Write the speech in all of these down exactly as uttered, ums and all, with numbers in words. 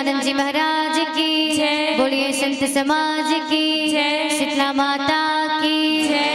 आनंद जी महाराज की जय। बोलिए संत समाज की जय। शीतला माता की जय।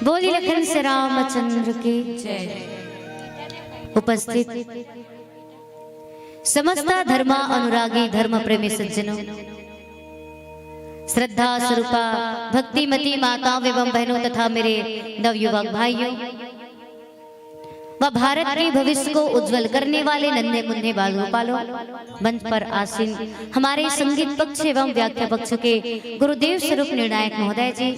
बोली लखन से रामचंद्र की जय। उपस्थित समस्त धर्म अनुरागी धर्म प्रेमी सज्जनों, श्रद्धा स्वरूपा भक्तिमती माताओं एवं बहनों तथा मेरे नवयुवक भाइयों व भारत के भविष्य को उज्जवल करने वाले नन्हे मुन्ने बाल गोपालों, मंच पर आसीन हमारे संगीत पक्ष एवं व्याख्या पक्ष के गुरुदेव स्वरूप निर्णायक महोदय जी,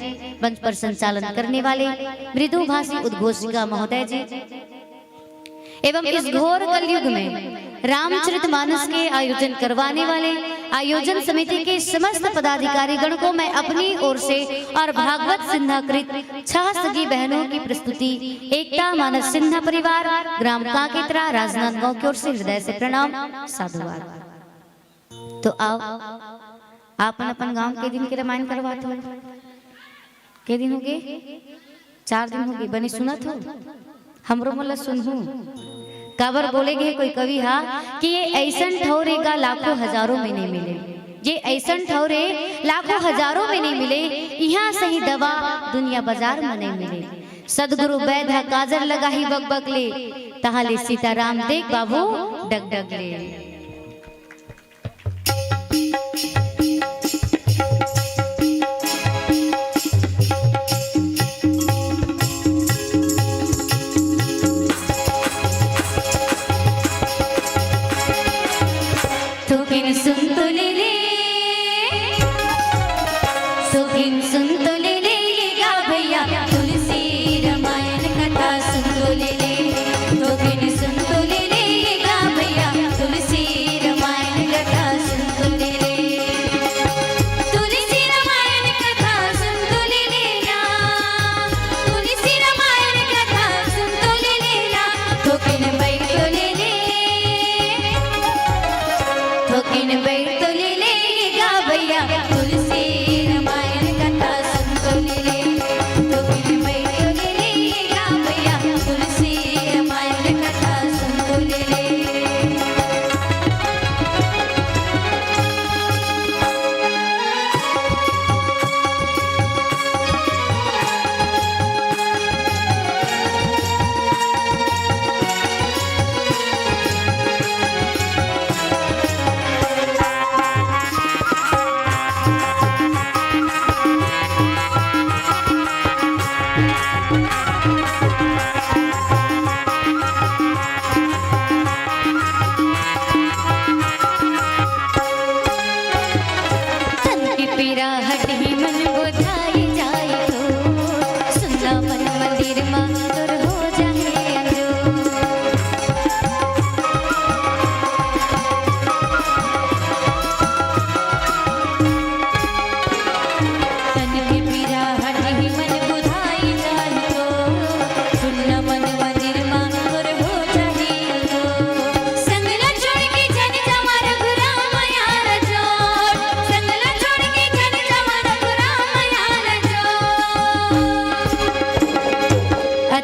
मंच पर संचालन करने वाले मृदुभाषी उद्घोषिका महोदय जी, एवं इस घोर कलयुग में रामचरितमानस के आयोजन करवाने वाले आयोजन समिति के समस्त पदाधिकारी गण को मैं अपनी ओर से और भागवत सिंहाकृत छह सगी बहनों की प्रस्तुति एकता मानस सिन्हा परिवार, ग्राम कांकेतरा, राजनांदगांव की ओर से हृदय से प्रणाम, साधुवाद। तो आओ, आप अपन अपन गांव के दिन के रामायण करवात हो। के दिन हो गे? चार दिन हो गे। बने सुनत हो? हमरो मन ल सुनहू। काबर बोले गे कोई कवि हा कि ये अइसन ठौर ए गा लाखों हजारों में नहीं मिले। ये अइसन ठौर ए लाखों हजारों में नहीं मिले, इहाँ सही दवा दुनिया बाजार में नहीं मिले। सदगुरु बैद हा काजर लगाही बकबक ले, तहाँ ले सीताराम देख बाबू डगडग ले। थोकिन सुन तो ले ले, थोकिन सुन तो ले ले, ये गा भैया तुलसी रामायण कथा सुन तो ले ले, थोकिन सुन तो ले ले, ये गा भैया तुलसी रामायण कथा सुन तो ले ले, तुलसी रामायण कथा सुन तो ले ले ना, तुलसी रामायण कथा सुन तो ले ले ना, थोकिन बैठ तो ले ले, थोकिन बैठ तो ले ले, ये गा भैया तुलसी रामायण कथा सुन तो ले ले, थोकिन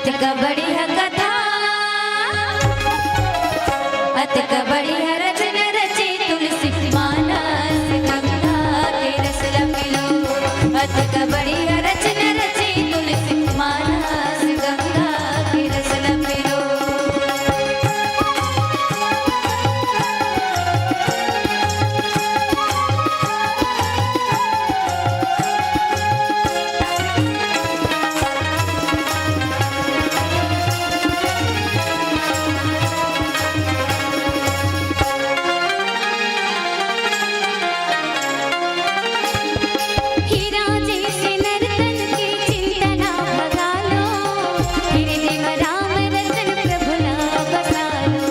अतका बढ़िया कथा, अतका बढ़िया रचना रचे तुलसी, मानस गंगा के रस ल पी लो। अतका बढ़िया रचना रचे तुलसी, मानस गंगा के रस ल पी लो। हीरा जैसे नर्तन के चिंता ना भगा लो, हृदय में राम रतन प्रभु ना बसा लो।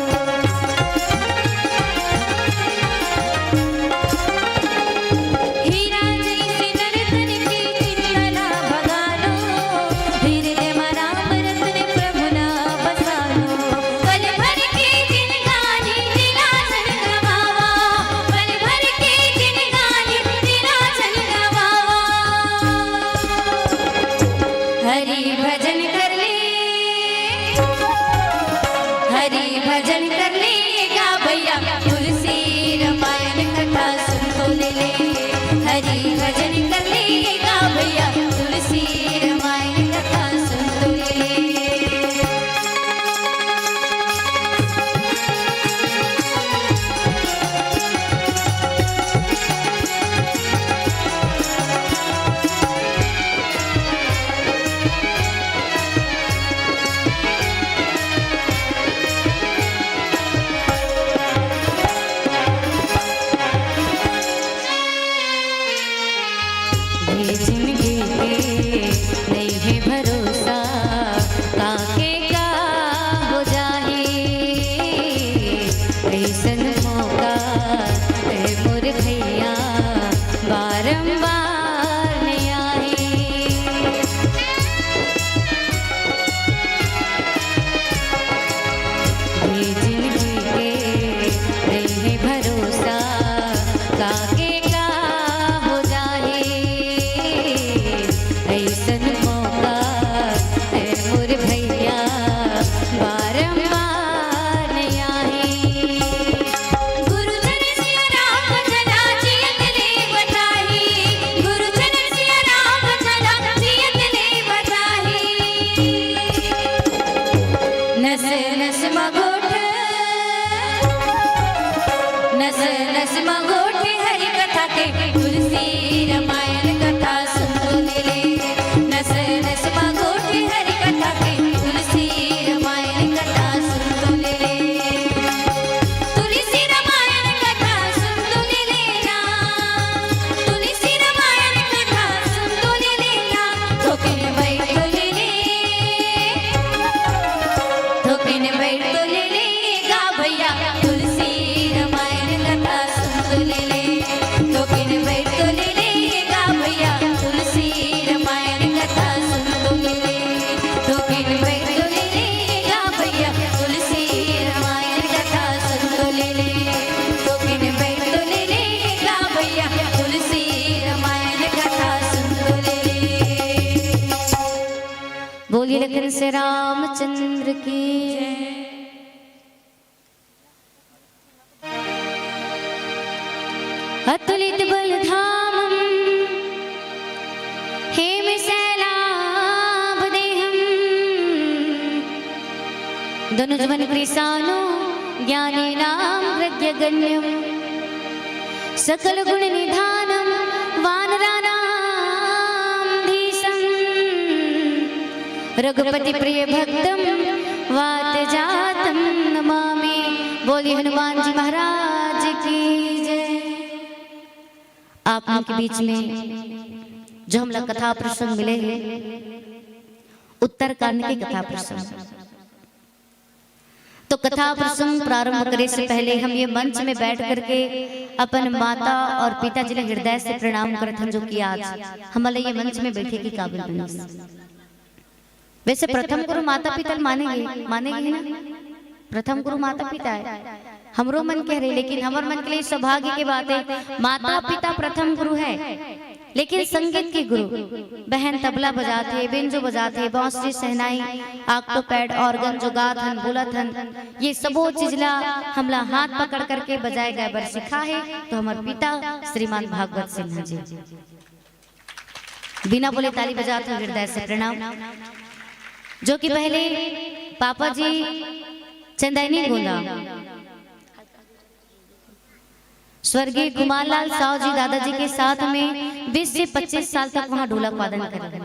हीरा जैसे नर्तन के चिंता ना भगा लो, हृदय में राम रतन प्रभु ना बसा लो। पल भर के जिनगानी तेरा जन गवावा, पल भर के जिनगानी तेरा जन गवावा। हरि भजन कर ले, हरि भजन कर ले गा भैया, तुलसी रामायण कथा सुन तो ले ले। हरि भजन कर ले गा भैया, तुलसी रामायण कथा सुन तो ले ले। ये जिंदगी के नइ हे भरोसा, काके का हो जाही। अइसन मौका ए मोर भैया बारंबार नइ आही। ये जिंदगी के नइ हे भरोसा, काके का हो जाही। अइसन मौका ए मोर भैया बारंबार नइ आही। गुरु चरण सिया राम भजन जियत ले बताही, गुरु चरण सिया राम भजन जियत ले बताही। नस नस म गोठ, नस नस म गोठ हरि कथा के, तुलसी रामायण कथा सुन तो ले ले। नस नस म गोठ हरि कथा के, तुलसी रामायण कथा सुन तो ले ले। तुलसी रामायण कथा सुन तो ले लेना, तुलसी रामायण कथा सुन तो ले लेना। थोकिन बइठ तो ले ले, थोकिन बइठ तो ले ले गा भैया, तुलसी रामायण कथा सुन तो ले ले। थोकिन बइठ तो ले ले गा भैया, तुलसी रामायण कथा सुन तो ले ले। थोकिन बइठ तो ले ले गा भैया, तुलसी रामायण कथा सुन तो ले ले। थोकिन बइठ तो ले ले गा भैया, तुलसी रामायण कथा सुन तो ले ले। बोलिए लखन से रामचंद्र की। अतुलित बल धामम हेम शैलाभ देहम। दनुजवन कृशानु ज्ञानेनाम प्रज्ञगण्यम। सकल गुण निधानम वानरानाम धीशम। रघुपति प्रिय भक्तम वात जातम नमामि। बोलिए हनुमान जी महाराज की जय। आप मन के बीच में जो हमला कथा प्रसंग मिले हे, उत्तरकांड के कथा प्रसंग। तो कथा प्रसंग प्रारंभ करे से पहले हम ये मंच में बैठ करके अपन माता और पिताजी ला हृदय से प्रणाम करत हन, जो कि आज हमला ये मंच में बैठे के काबिल बनिस। वैसे प्रथम गुरु माता पिता ल माने गे, माने गे ना? प्रथम गुरु माता पिता हे। हमरो मन के हरे, लेकिन हमर मन के लिए सौभाग्य के बात है, माता पिता प्रथम गुरु है, लेकिन संगीत के गुरु, बहन तबला बजात हे, बेंजो बजात हे, बांसुरी, शहनाई, ऑक्टोपैड, ऑर्गन जो गात हन, बोलत हन, ये सबो चीज ला हमला हाथ पकड़ करके बजाए गाए बर सिखा हे, तो हमर पिता श्रीमान भागवत सिन्हा जी। बिना बोले ताली बजात हूँ, हृदय से प्रणाम। जो कि पहले पापा जी चंदैनी गोंदा, स्वर्गीय कुमारलाल साव जी दादाजी के साथ में बीस से पच्चीस साल तक वहाँ ढोलक वादन करे।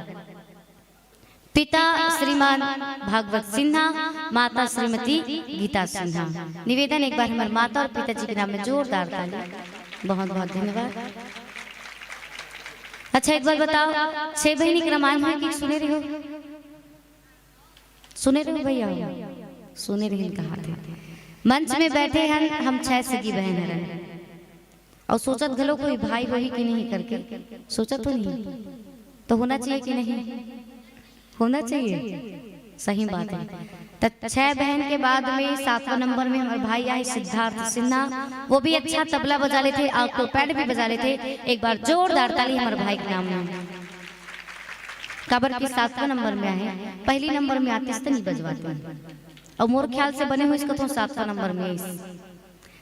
पिता श्रीमान भागवत सिन्हा, माता श्रीमती गीता सिन्हा। निवेदन, एक बार हमर माता और पिताजी के नाम में जोरदार ताली। बहुत बहुत धन्यवाद। अच्छा, एक बार बताओ, छह बहिनी के रामायण है कि सुने रहे हो? सुने रहे हो भैया? सुने रहे कहा थे। मंच में बैठे हैं हम छह सगी बहन हरन, और सोचत घलो कोई भाई वही कि नहीं करके, सोचत हो नहीं? तो होना चाहिए कि नहीं? होना चाहिए। सही बात है। त छह बहन के बाद में सातवां नंबर में हमारे भाई आए सिद्धार्थ सिन्हा, वो भी अच्छा तबला बजा लेते, ऑक्टोपैड भी बजा लेते। एक बार जोरदार ताली हमारे भाई के नाम में। काबर की सातवां नंबर में आए, पहली नंबर में आतिस त नहीं बजवाते। और मोर ख्याल से बने हुए इसका तो सातवां नंबर में इस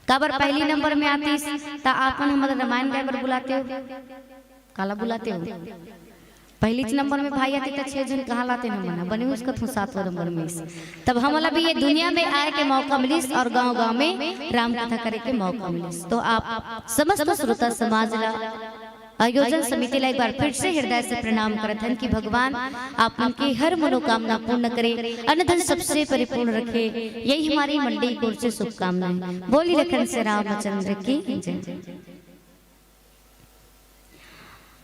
काबर पहली नंबर में आतिस, त आपन हमर रामायण गाए बर बुलाते हो, काला बुलाते हो? पहली नंबर में भाई आते त छह जन कहाँ लाते न मना, बने उसका तू सातवां नंबर में इस। तब हमला भी ये दुनिया में आए के मौका मिलिस और गांव-गांव में राम कथा करे के मौका मिलिस। तो आप समस्त श्रोता समाज ला, आयोजन समिति ला एक बार फिर से हृदय से प्रणाम करत हन कि भगवान आप मन के हर मनोकामना पूर्ण करे, अन्न धन सबसे परिपूर्ण रखे, यही हमारी मंडली की ओर से शुभकामनाएं। बोली लखन से रामचंद्र की जय।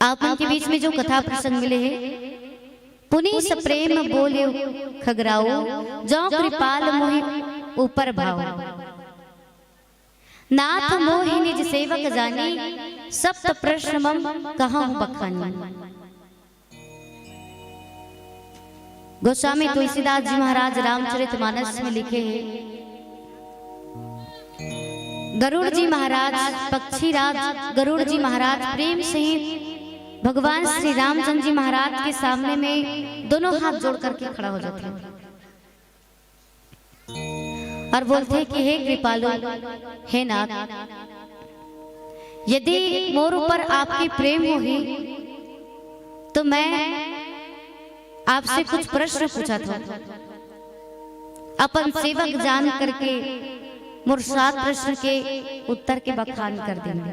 आप मन के बीच में जो कथा प्रसंग मिले हे, पुनि सप्रेम बोले खगराओ, जौ कृपाल मोहि ऊपर भाओ। नाथ मोहि निज सेवक जानी, सप्त प्रश्न मम कहउँ बखानी। गोस्वामी तुलसीदास जी महाराज रामचरित मानस में लिखे हैं, गरुड़ जी महाराज, पक्षीराज गरुड़ जी महाराज प्रेम से भगवान श्री रामचंद्र जी महाराज के सामने में दोनों हाथ जोड़ करके खड़ा हो जाते हैं और बोलते हैं कि हे कृपालु, हे नाथ, यदि मोर ऊपर आपके प्रेम होही तो मैं आपसे कुछ प्रश्न पूछत हूँ, अपन सेवक जान करके मोर सात प्रश्न के उत्तर के बखान कर देना।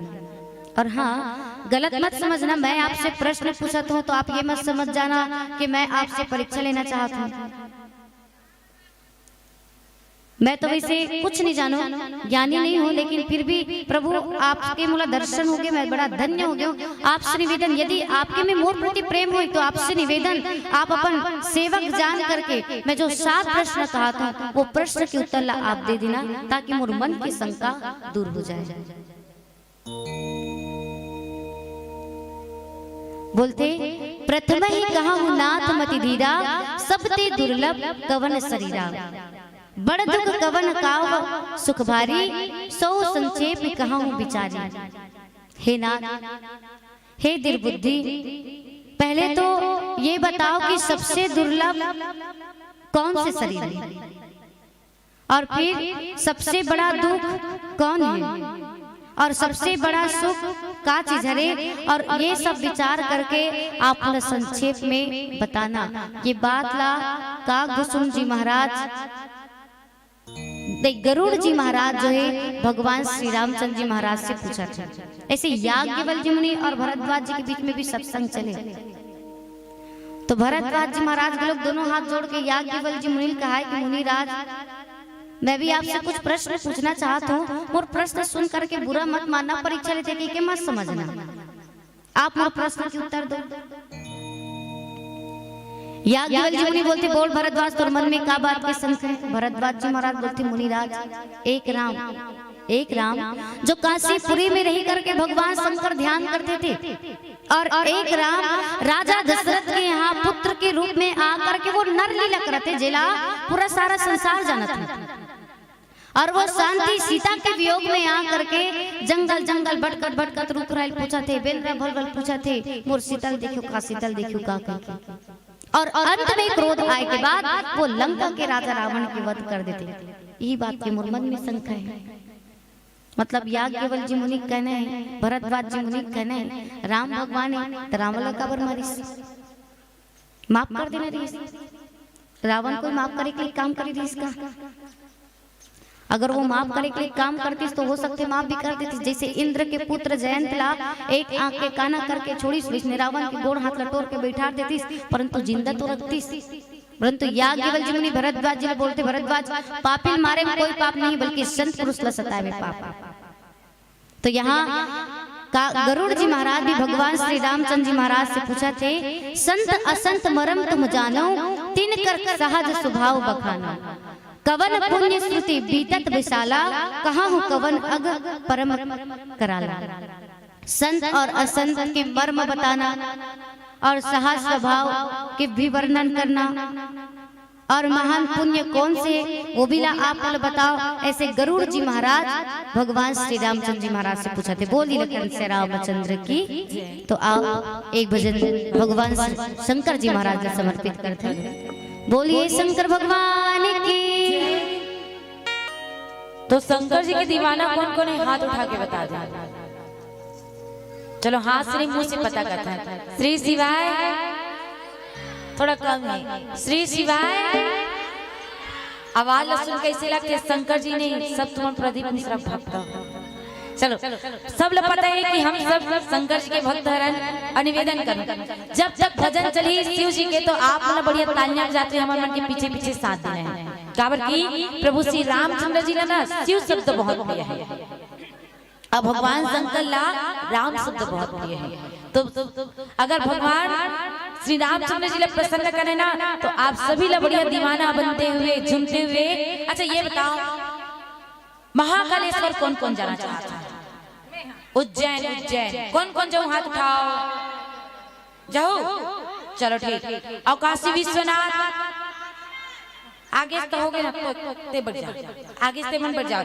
और हाँ, गलत मत समझना, मैं आपसे प्रश्न पूछत हूँ तो आप ये मत समझ जाना कि मैं आपसे परीक्षा लेना चाहत हूँ। मैं तो वैसे कुछ नहीं जानूं, ज्ञानी नहीं हूं, लेकिन फिर भी प्रभु आपके मोला दर्शन हो गए, मैं बड़ा धन्य हो गया हूं। आपसे निवेदन, यदि आपके में मोर प्रति प्रेम होई तो आपसे निवेदन, आप अपन सेवक जान करके मैं जो सात प्रश्न कहत हूं, वो प्रश्न के उत्तर ला आप दे देना, ताकि मोर मन की शंका दूर हो जाए। बोलते, प्रथम ही कहूँ नाथ मति धीरा, सबते दुर्लभ कवन शरीरा। बड़ दुख कवन काव सुख भारी, सो संक्षेप कहूँ बिचारी। हे नाथ, हे दुर्बुद्धि, पहले तो ये बताओ कि सबसे दुर्लभ कौन से शरीर है? और फिर सबसे बड़ा दुख कौन है और सबसे बड़ा सुख का चीज हरे, और ये सब विचार करके आप पूरा संक्षेप में बताना। ये बात ला काकभुसुंड जी महाराज, देख, गरुड़ जी महाराज जो है भगवान श्री रामचंद्र जी महाराज से पूछा था। ऐसे याज्ञवल्क्य मुनि और भरद्वाज जी के बीच में भी सत्संग चले। तो भरद्वाज जी महाराज के लोग दोनों हाथ जोड़ के याज्ञवल्क्य जी मुनि कहा है कि मुनिराज, मैं भी आपसे कुछ प्रश्न पूछना चाहत हूँ, और प्रश्न सुन करके बुरा मत मानना, परीक्षा लेते के, के मत समझना, आप मोर प्रश्न के उत्तर दो। याज्ञवल्क्य जी मुनि बोलते, बोल भरद्वाज, तोर मन में का बात के शंका है? भरद्वाज जी महाराज बोलते, मुनिराज, एक राम, एक राम जो काशीपुरी में रह करके भगवान शंकर ध्यान करते थे, और एक राम राजा दशरथ के यहाँ पुत्र के रूप में आकर के वो नर लीला करते, जेला पूरा सारा संसार जानत है। और वो शांति सीता के वियोग में आ करके जंगल जंगल भटकत भटकत रुख राई ल पूछत हे, बेंदरा भलवा ल पूछत हे, "मोर सीता ल देखियो का, सीता ल देखियो का?" करके। और अंत में क्रोध आए के बाद वो लंका के राजा रावण के वध कर देथे। यही बात के मोर मन में शंका हे। मतलब याज्ञवल्क्य जी मुनि के कहना हे, भरद्वाज जी मुनि के कहना हे, राम भगवान हे त रावण ला काबर मारिस? माफ कर देना रहिस। रावण कोई माफ करे के लिए काम करे रहिस का? अगर वो माफ करे के लिए काम करतिस तो हो सकथे माफ भी कर देतिस। जैसे इंद्र के पुत्र जयंत ला एक आंख के काना करके छोड़िस, वैसने रावण के गोड़ हाथ ला टोर के बैठार देतिस, परंतु जिंदा तो रखतिस। परंतु याज्ञवल्क्य जी मुनि भरद्वाज जी ला बोलथे, "भरद्वाज, पापी ल मारे में कोई पाप नहीं, बल्कि संत पुरुष ला सताए में पाप।" तो यहाँ का गरुड़ जी महाराज भी भगवान श्री रामचंद्र जी महाराज से पूछथे, "संत असंत मरम तुम जानो, तिनकर सहज स्वभाव बखानो। कवन पुण्य श्रुति बीतत विशाला, कहहु कवन अग परम कराला।" संत और असंत के मर्म बताना और सहज स्वभाव के भी वर्णन करना और महान पुण्य कौन से, वो भी ला आप मन बताओ। ऐसे गरुड़ जी महाराज भगवान श्री रामचंद्र जी महाराज से पूछथे। बोली लखन से रामचंद्र की। तो आओ एक भजन भगवान शंकर जी महाराज ला समर्पित करथे। बोलिए शंकर भगवान की। तो शंकर जी के दीवाना कौन कौन हे, हाथ उठा के बता दे। चलो, हाथ से नहीं, मुंह से पता करता है। श्री शिवाय। थोड़ा कम है। श्री शिवाय। आवाज ला सुन के ऐसे लगथे शंकर जी नहीं, सब तुमन प्रदीप मिश्रा भक्त हो। चलो, सब लोग पता है कि हम सब शंकर जी के भक्त हरन। और निवेदन करूं, जब तक भजन चली शिव जी के, तो आप मन बढ़िया तालियां बजाते हुए हमर मन के पीछे पीछे साथ देना है। काबर कि प्रभु श्री रामचंद्र जी ला ना शिव शब्द बहुत प्रिय है, अब भगवान शंकर ला राम शब्द बहुत प्रिय है। तो अगर भगवान श्री रामचंद्र जी ला प्रसन्न करे ना, तो आप सभी ला बढ़िया दीवाना बनते हुए, झूमते हुए। अच्छा, ये बताओ, महाकालेश्वर कौन कौन जाना चाहता है? उज्जैन, उज्जैन। कौन कौन जाऊं, हाथ उठाओ। जाओ, चलो ठीक। और काशी विश्वनाथ, आगे से तो हो गया, तो ते बढ़ जाओ, आगे से मन बढ़ जाओ।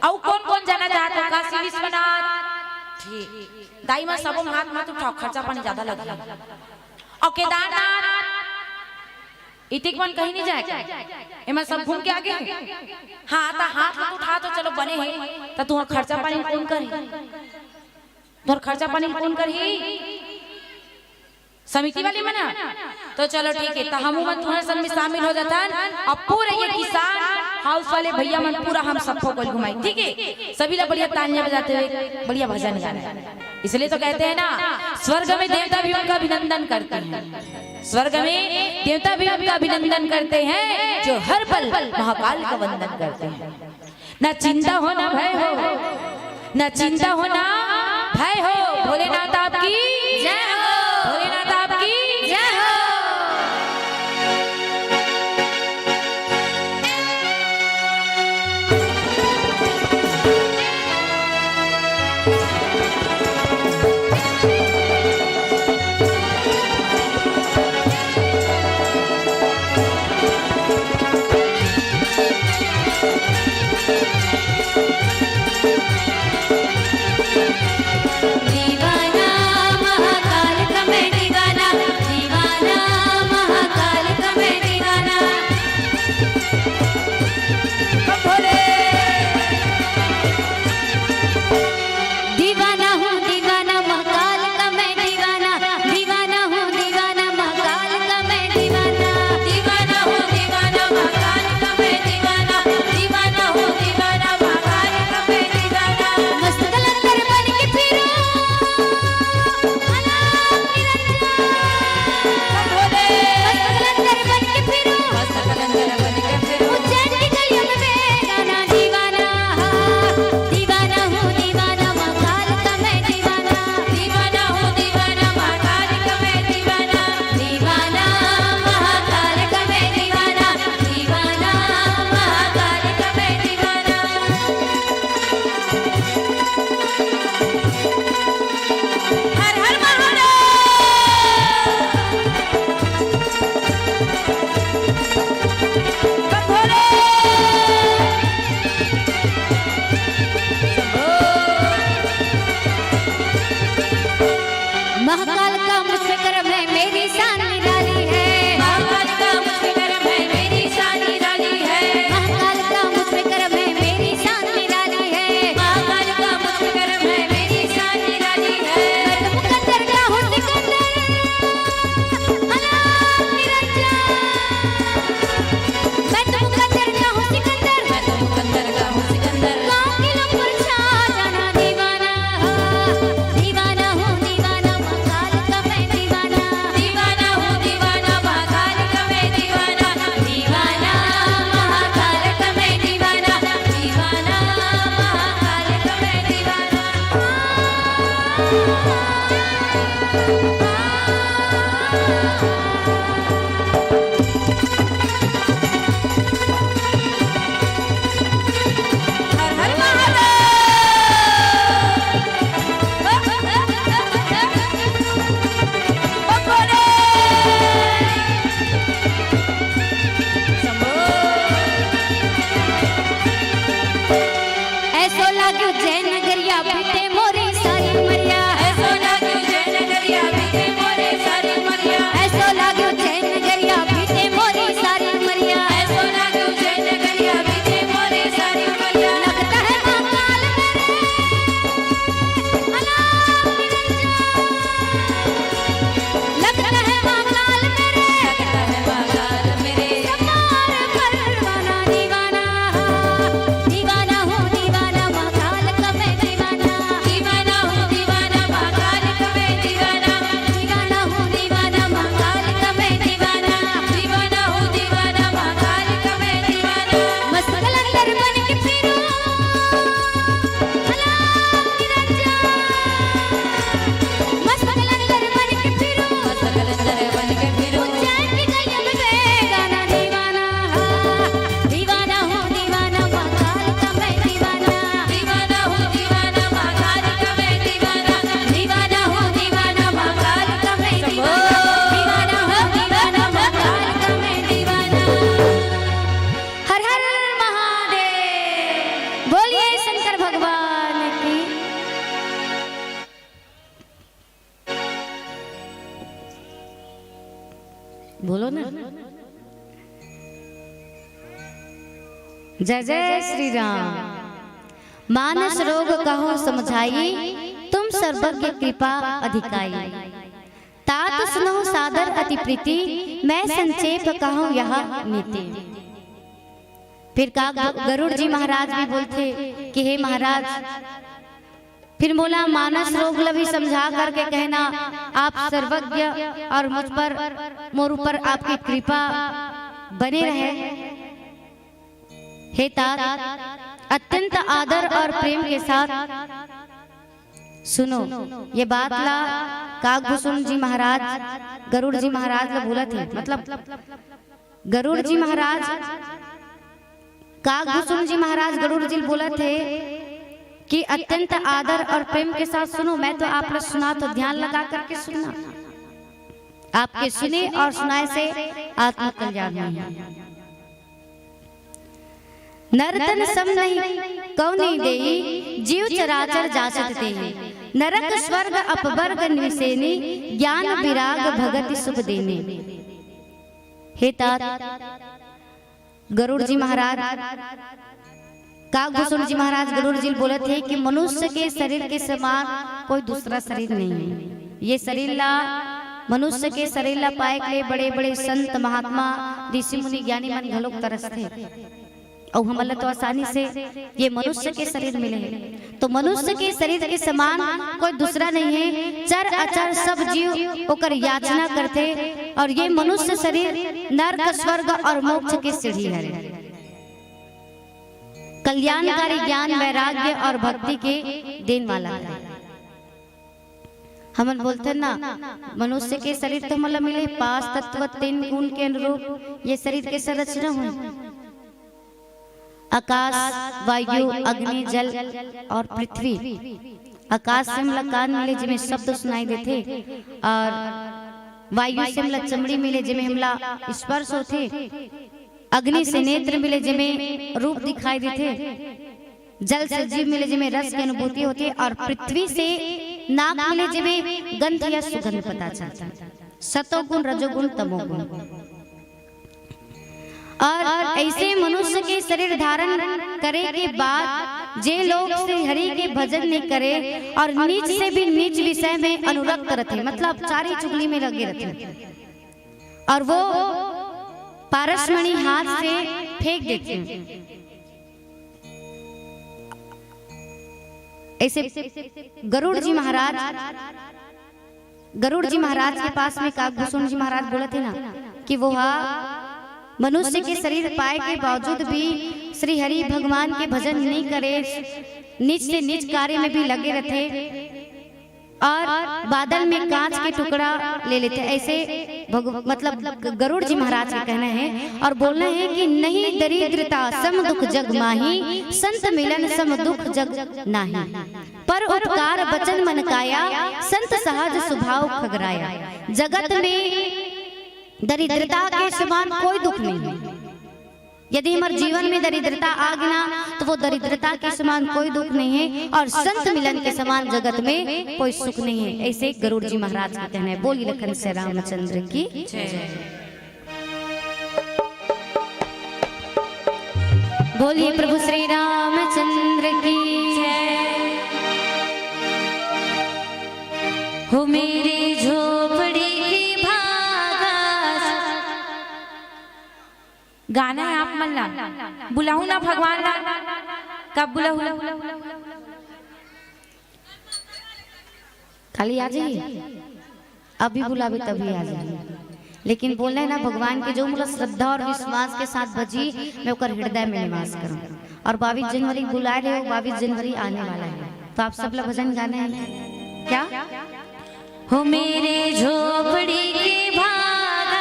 और कौन कौन जाना चाहता है काशी विश्वनाथ? ठीक, दाई माँ सबो हाथ मत उठाओ, खर्चा पानी ज्यादा लग गया। और केदारनाथ, इतिक मन कहीं नहीं जाए, एमा सब घूम के आगे। हाँ, तो हाथ मत उठा, तो चलो बने है, तो तुम्हारा खर्चा पानी कौन करे? तोर खर्चा पानी कौन करही? समिति वाले मन। तो चलो ठीक है, तो हमू मन तुम्हारे संग में शामिल हो जाथन। अब पूरे ये किसान हाउस वाले भैया मन पूरा हम सबको गोल घुमाई, ठीक है? सभी लोग बढ़िया तालियां बजाते हुए बढ़िया भजन गाना। इसलिए तो कहते हैं ना, स्वर्ग में देवता भी उनका अभिनंदन करते हैं, स्वर्ग में देवता भी उनका अभिनंदन करते हैं जो हर पल महाकाल का वंदन करते हैं। ना चिंता हो ना भय हो, ना चिंता हो ना भय हो। भोलेनाथ आपकी जय हो। भोलेनाथ आपकी जय हो। बोलो ना। जय जय श्री राम। मानस रोग कहो समझाई, तुम सर्वज्ञ कृपा अधिकाई। तात सुनहु सादर अति प्रीति, मैं संक्षेप कहूँ यह नीति। फिर का गरुड़ जी महाराज भी बोलथे कि हे महाराज, फिर मोला मानस रोग ल भी समझा करके कहना, आप सर्वज्ञ और मुझ पर, मोर ऊपर आपकी कृपा बने रहे। हे तात, अत्यंत आदर और प्रेम के साथ सुनो, ये बात ला काकभूषुंड जी महाराज गरुड़ जी महाराज ला बोलत हे, मतलब गरुड़ जी महाराज, काकभूषुंड जी महाराज गरुड़ जी ल बोलत हे कि अत्यंत आदर और प्रेम के साथ सुनो, मैं तो आप ला सुना, तो ध्यान लगा करके सुनना। आपके सुने और सुनाए से आत्म कल्याण होही। नर तन सम नहीं कौन नहीं देई, जीव चराचर जासत देई। नरक स्वर्ग अपवर्ग निवसेनी, ज्ञान विराग भगति सुख देनी। हे तात, गरुड़ जी महाराज, काकभूषुंड जी महाराज गरुड़ जी ल बोलत हे कि मनुष्य के शरीर के समान कोई दूसरा शरीर नहीं है। ये शरीर ला, मनुष्य के शरीर ला पाए के लिए बड़े बड़े संत महात्मा, ऋषि मुनि, ज्ञानी मन घलोक तरसथे। अउ हमन ला तो आसानी से ये मनुष्य के शरीर मिले हे, तो मनुष्य के शरीर के समान कोई दूसरा नहीं है। चर अचर सब जीव ओकर याचना करथे, और ये मनुष्य शरीर नरक, स्वर्ग और मोक्ष के सीढ़ी हरे। कल्याणकारी ज्ञान, वैराग्य और भक्ति के देन वाला हरे। हमन बोलथन ना, मनुष्य के शरीर तो हमन ला मिले पांच तत्व, तीन गुण के अनुरूप ये शरीर के संरचना होय। आकाश, वायु, अग्नि, जल और पृथ्वी। आकाश से हमला कान मिले, जेमे शब्द सुनाई देथे, और वायु से हमला चमड़ी मिले, जेमे हमला स्पर्श होथे, अग्नि से नेत्र मिले, जेमे रूप दिखाई देथे, जल से जीभ मिले, जेमे रस के अनुभूति होथे, और पृथ्वी से नाक मिले, जेमे गंध या सुगंध पता चलथे। सतोगुण, रजोगुण, तमोगुण। और ऐसे मनुष्य के शरीर धारण करे के बाद जे लोग श्री हरि के भजन नहीं करे और नीच से भी नीच विषय में अनुरक्त रहते, मतलब चारी चुगली में लगे रहते, और वो पारसमणि हाथ से फेंक देते हैं। ऐसे गरुड़ जी महाराज, गरुड़ जी महाराज के पास में काकभूषुंड जी महाराज बोलत हे ना कि वो हा मनुष्य के शरीर पाए के बावजूद भी श्री हरि भगवान के भजन नहीं करे, नीच से नीच कार्य में भी लगे रहते। और बादल में कांच के टुकड़ा ले लेथे। ऐसे भग-, मतलब ग-, गरुड़ जी महाराज का कहना है और बोलना है कि नहीं दरिद्रता सम दुख जग माही, संत मिलन सम दुख जग नाही। पर उपकार बचन मन काया, संत सहज सुभाव खगराया। जगत में दरिद्रता के समान कोई दुख नहीं है। यदि हमर जीवन में दरिद्रता आ गे ना, तो वो दरिद्रता के समान कोई दुख नहीं है और संत मिलन के समान जगत में कोई सुख नहीं है। ऐसे गरुड़ जी महाराज का कहना है। बोलिए लखन से रामचंद्र की जय। बोलिए प्रभु श्री रामचंद्र की जय। हो मेरी झोपड़ी की भागा। गाना है आप मन ला, बुलाहूं ना भगवान ला, कब बुलाहूं? काली आ जाइए, अभी बुलावे तभी आ जाइए। लेकिन बोले ना भगवान के, जो मोला श्रद्धा और विश्वास के साथ भजी, मैं ओकर हृदय में निवास करूं। और बाईस जनवरी बुलाए रहे हो, बाईस जनवरी आने वाला है, तो आप सब ला भजन गाना है क्या? हो मेरे झोपड़ी के भागा।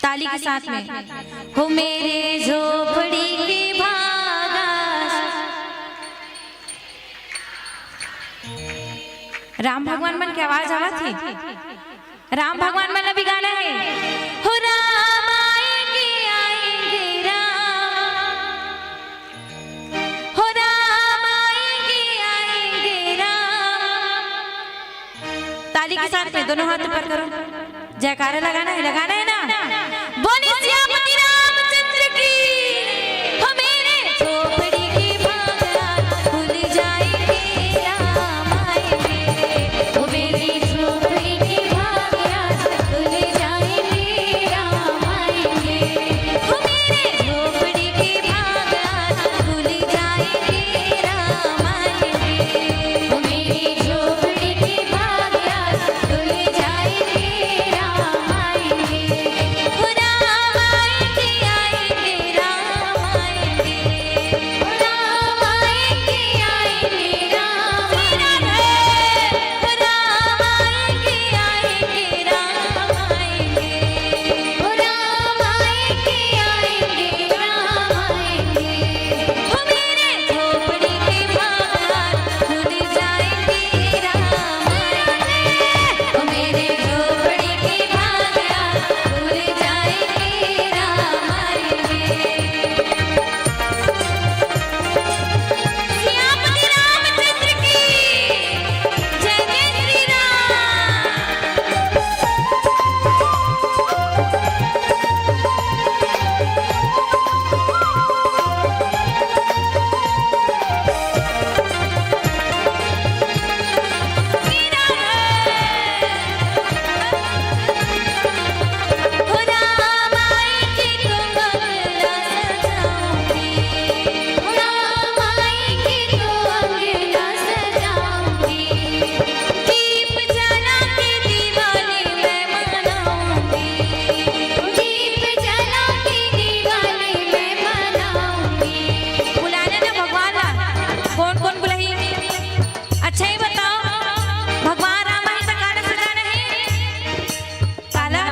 ताली के साथ में। हो मेरे झोपड़ी के भागा। राम भगवान मन के आवाज आवत हे। राम भगवान मन ला भी गाना है। हो राम आएंगे, आएंगे राम। हो राम आएंगे, आएंगे राम। ताली के साथ में दोनों हाथ ऊपर करो, जयकारा लगाना है, लगाना है ना? बोलिए सियापति रामचंद्र की। हो मेरे झोपड़ी के भाग आज खुल जाएंगे, राम आएंगे। हो मेरे झोपड़ी के भाग आज खुल जाएंगे, राम आएंगे। हो मेरे झोपड़ी के भाग आज खुल जाएंगे, राम आएंगे। हो मेरे झोपड़ी के भाग आज खुल जाएंगे, राम आएंगे। हो राम आएंगे, आएंगे, राम आएंगे। हो राम आएंगे, आएंगे, राम आएंगे। हो राम आएंगे, आएंगे, राम आएंगे। हो राम आएंगे, आएंगे, राम आएंगे। हो मेरे झोपड़ी के भाग खुल जाएंगे, राम आएंगे। हो मेरे झोपड़ी के भाग खुल जाएंगे, राम आएंगे। सियापति रामचंद्र की जय, जय श्री राम। बुलाना ना भगवान ला। कोन कोन बुलाही? अच्छा ही बताओ, भगवान राम आही त काला सजाना है? काला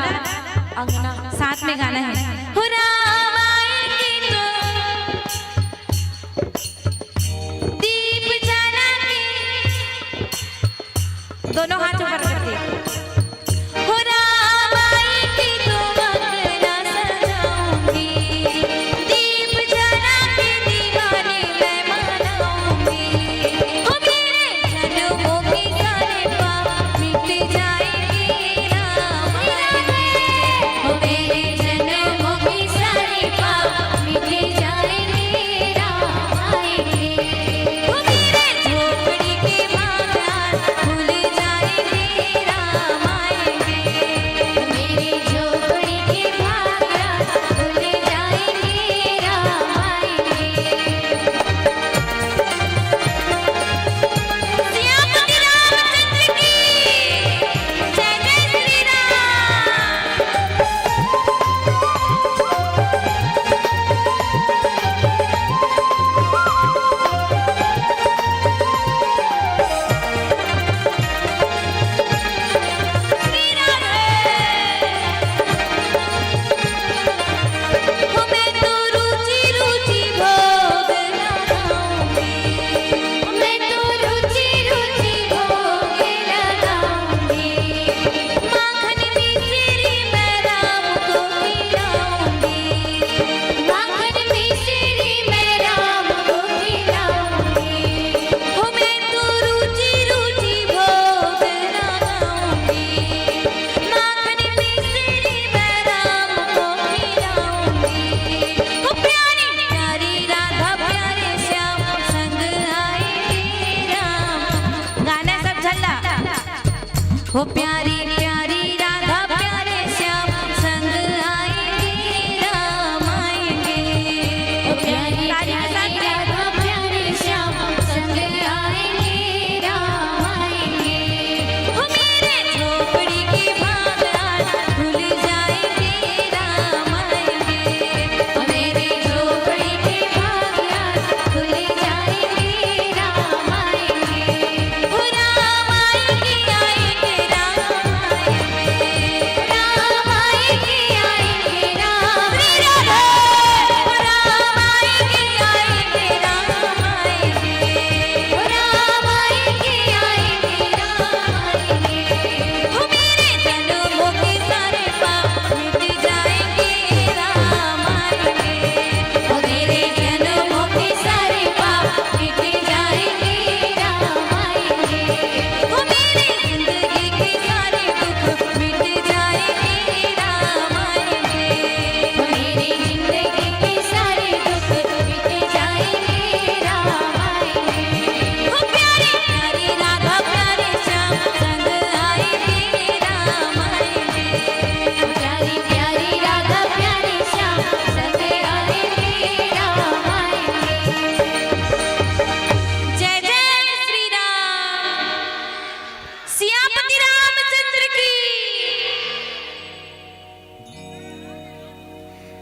अंगना। साथ में गाना है। हो राम आएंगे तो दीप जला के, दोनों हाथ ऊपर करके। हो राम आएंगे तो अंगना सजाऊंगी, दीप जला के दिवाली मैं मनाऊंगी। हो मेरे जन्मों के सारे पाप मिट जाएंगे, राम आएंगे। हो मेरे जन्मों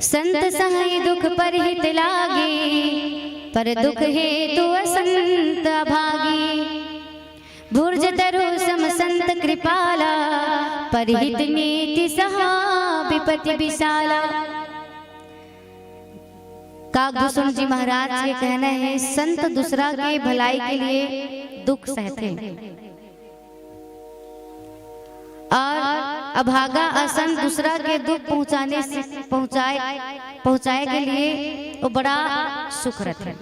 संत सहई दुख परहित लागी, पर दुख हेतु असंत अभागी। भुर्ज तरु सम संत कृपाला, परहित नीति सहा विपति विशाला। काकभूषण जी महाराज के कहना है, संत दूसरा के भलाई के लिए दुख सहते हैं और अभागा असंत दूसरा के दुख पहुंचाने से, पहुंचाए, पहुंचाए के लिए वो बड़ा सुख रथे।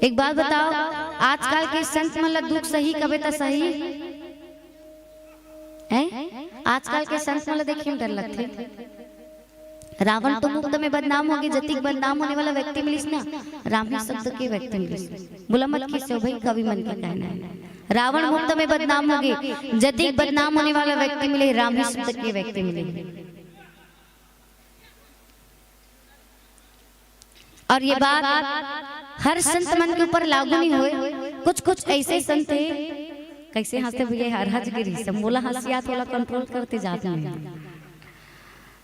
एक बात बताओ, आजकल के संत मन ला दुख सही कबे त सही है? आजकल के संत मन ला देखे में डर लगथे। रावण तो मुफ्त में बदनाम होगे, जतिक बदनाम होने वाला व्यक्ति मिलिस ना, राम ही शब्द के व्यक्ति मिलिस। बोला मत किसे हो भाई, कवि मन के कहना है। रावण मुफ्त में बदनाम होगे, जतिक बदनाम होने वाला व्यक्ति मिले, राम ही शब्द के व्यक्ति मिले। और ये बात हर संत मन के ऊपर लागू नहीं होए। कुछ कुछ ऐसे संत हे, कैसे हंसते भैया, हर हंस गिरी सब मोला हंसिया थोड़ा कंट्रोल करते जाते हैं।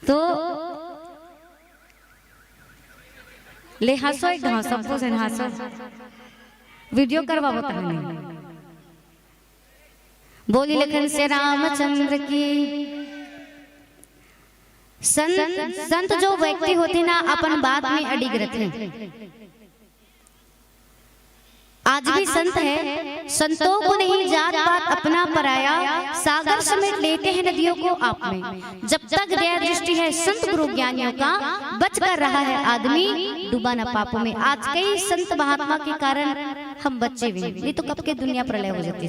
तो ले हंसो एक ढांव, सबको जन हंसो, वीडियो करवावो तहने। बोली लखन से रामचंद्र की। संत, संत जो व्यक्ति होते ना, अपन बात में अडिग रहते हैं। आज भी संत है, संतों को नहीं जात पात अपना पराया, सागर समेट लेते हैं नदियों को आप में। जब तक दया दृष्टि है संत गुरु ज्ञानियों का, बच कर रहा है आदमी, डूबा न पापों में। आज कई संत महात्मा के कारण हम बचे हुए हैं, नहीं तो कब के दुनिया प्रलय हो जाती।